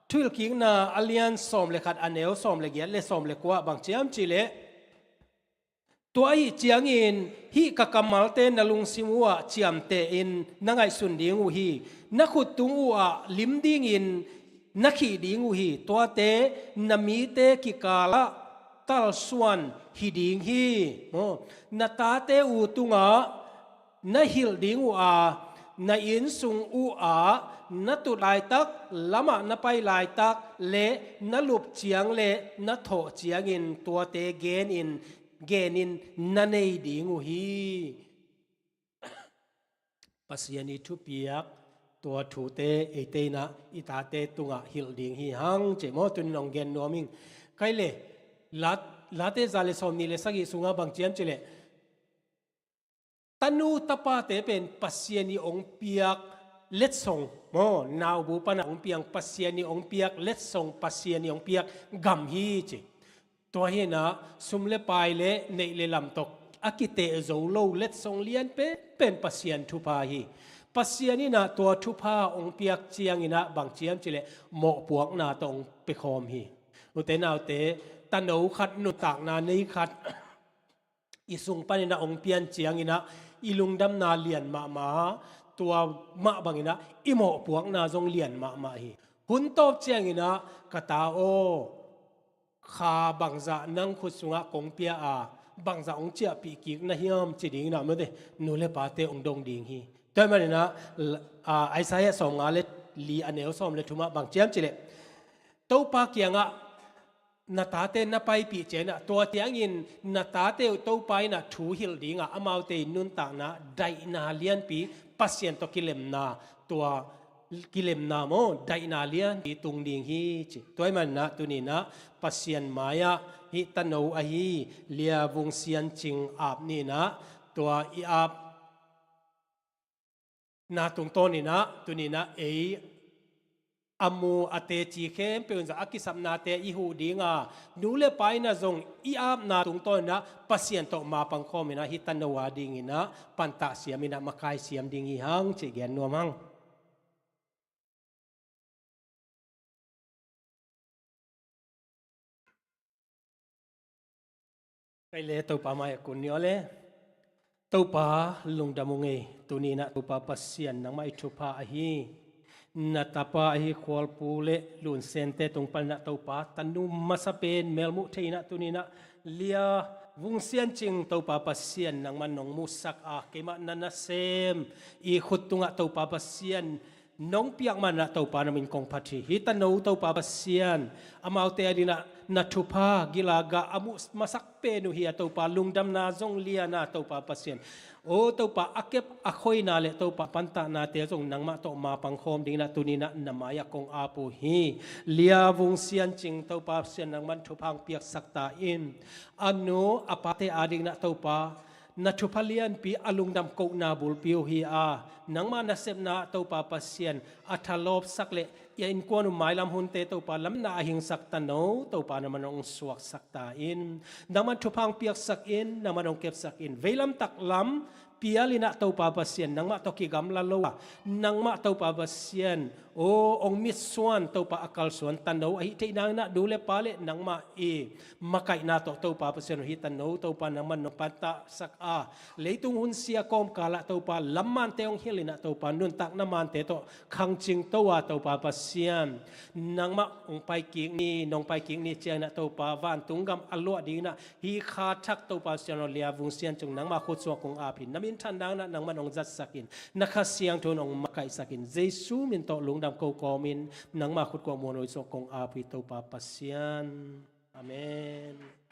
Thuhilhkikna a lian sawm le khat, a neu sawm le giat le sawm le kua bang ci hiam cih leh, tua ahih ciangin hih ka kammalte na lungsim uhah ciamtehin na ngaihsun ding uh hi. Na khut tung uhah lim dingin na khih ding uh hi. Tuate na mite kikalah talsuan hi ding hi. Maw, na tate uh tungah na hilh ding uh a, na innsung uhah na tut laitak, lamah na pai laitak le na lup ciang le na thawh ciangin tuate genin, genin na nei ding uh hi. Pasian i thupiak tua thute eite in ah i tate tungah hilh ding hi hang ci maw, tuni-in hong gen nuam ing. Kei le, Lat-, Late za le sawmnih le sagih sungah bang ci hiam cih leh, tanu tapate pen Pasian i hong piak letsong maw, naubu pana hong piang Pasian i hong piak letsong, Pasian i hong piak gam hi ci. Tua hi-in ah sum le pai le neih le lam tawh a kiteh zo lo letsong lian pen, pen Pasian thupha hi. Pasian in ah tua thupha hong piak ciangin ah bang ci hiam cih leh mawhpuakna tawh hong pia khawm hi. Ute naute, tano khat, nuntakna nei khat i sung panin ah hong pian ciangin ah i lungdamna lian mahmah, tua mah bangin ah i mawhpuakna zong lian mahmah hi. Hun tawp ciangin ah, ka ta aw, kha bangzah nang khut sungah kong pia a, bangzah hong ciahpih kik na hiam ci dingin ah, mate, nu le pate hong dong ding hi. Tua ahih manin ah, l-, a, Isaiah sawmnga le li a neu sawm le thumah bang ci hiam cih leh, Topa kiangah na tate na paipih ciangin ah, tua ciangin na tate uh Topa in ah thu hilh ding a, amaute in nuntakna daihna lianpi, Pasian tawh kilemna, tua kilemna maw, daihna lianpi tung ding hi ci. Tua ahih manin ah tuni-in ah Pasian mai-ah hih tano ahi Lia Vung Sian Cing aap ni-in ah, tua i aapna tungtawnin ah tuni-in ah ei a mu a teci khempeuh in zong a kisapnate i huh ding a, nu le pa in ah zong i aapna tungtawnin ah Pasian tawh mapang khawmin ah hih tano a dingin ah pantah siamin ah makai siam ding hi hang cih gen nuam hang. Kei le Topa mai-ah kun ni aw le. Topa lungdam ung ei, tuni-in ah Topa Pasian nangmah i thupha ahi, na tapa ahi Khualpu le Lun Sente tung panin ah Topa, tanu masa pen melmuh thei-in ah tuni-in ah Lia Vung Sian Cing Topa Pasian nangmah nong musak a, keimah na nasem i khut tungah Topa Pasian nong piak manin ah Topa na min kong phat hi. Hih tano Topa Pasian, amaute a dingin ah na thupha gil a gah a muh masak pen uh hi a Topa, lungdamna zong lian a Topa Pasian. O Topa, a kep a khoina le Topa pantahnate zong nangmah tawh mapang khawm dingin ah tuni-in ah na mai-ah kong aap uh hi. Lia Vung Sian Cing Topa Pasian nangmah in thupha hong piaksak ta in. A nu a pate a dingin ah Topa, na thupha lianpi a lungdam kohna bulpi uh hi a, nangmah nasepna Topa Pasian a thalawpsak le i innkuan uh mailam hunte Topa lamna a hingsak tano Topa nangmah nong suaksak ta in. Nangmah in thupha hong piaksak in, nangmah nong kepsak in. Veilam taklam pialin ah Topa Pasian nangmah tawh kigamla lo a, nangmah Topa Pasian aw, hong mitsuan Topa a kalsuan tano ahih theih nangin ah nu le pa le nangmah i makaihna tawh Topa Pasian aw, hih tano Topa nangmah nong pantahsak a, leitung hun sia kawmkalah Topa lam mante hong hilhin ah Topa nuntakna mante tawh khangcing to a Topa Pasian, nangmah hong paikik ni, nong paikik ni ciangin ah Topa vantung gam a luah dingin ah hih kha thak Topa Pasian aw, Lia Vung Sian Cing nangmah khut sungah kong aap hi. Na minthan nangin ah nangmah nong zatsak in, na Kha Siangtho in hong makaihsak in, Jesu min tawh lungdam ko kawmin nangmah khut kuak muanhuai sungah kong aap hi Topa Pasian. Amen.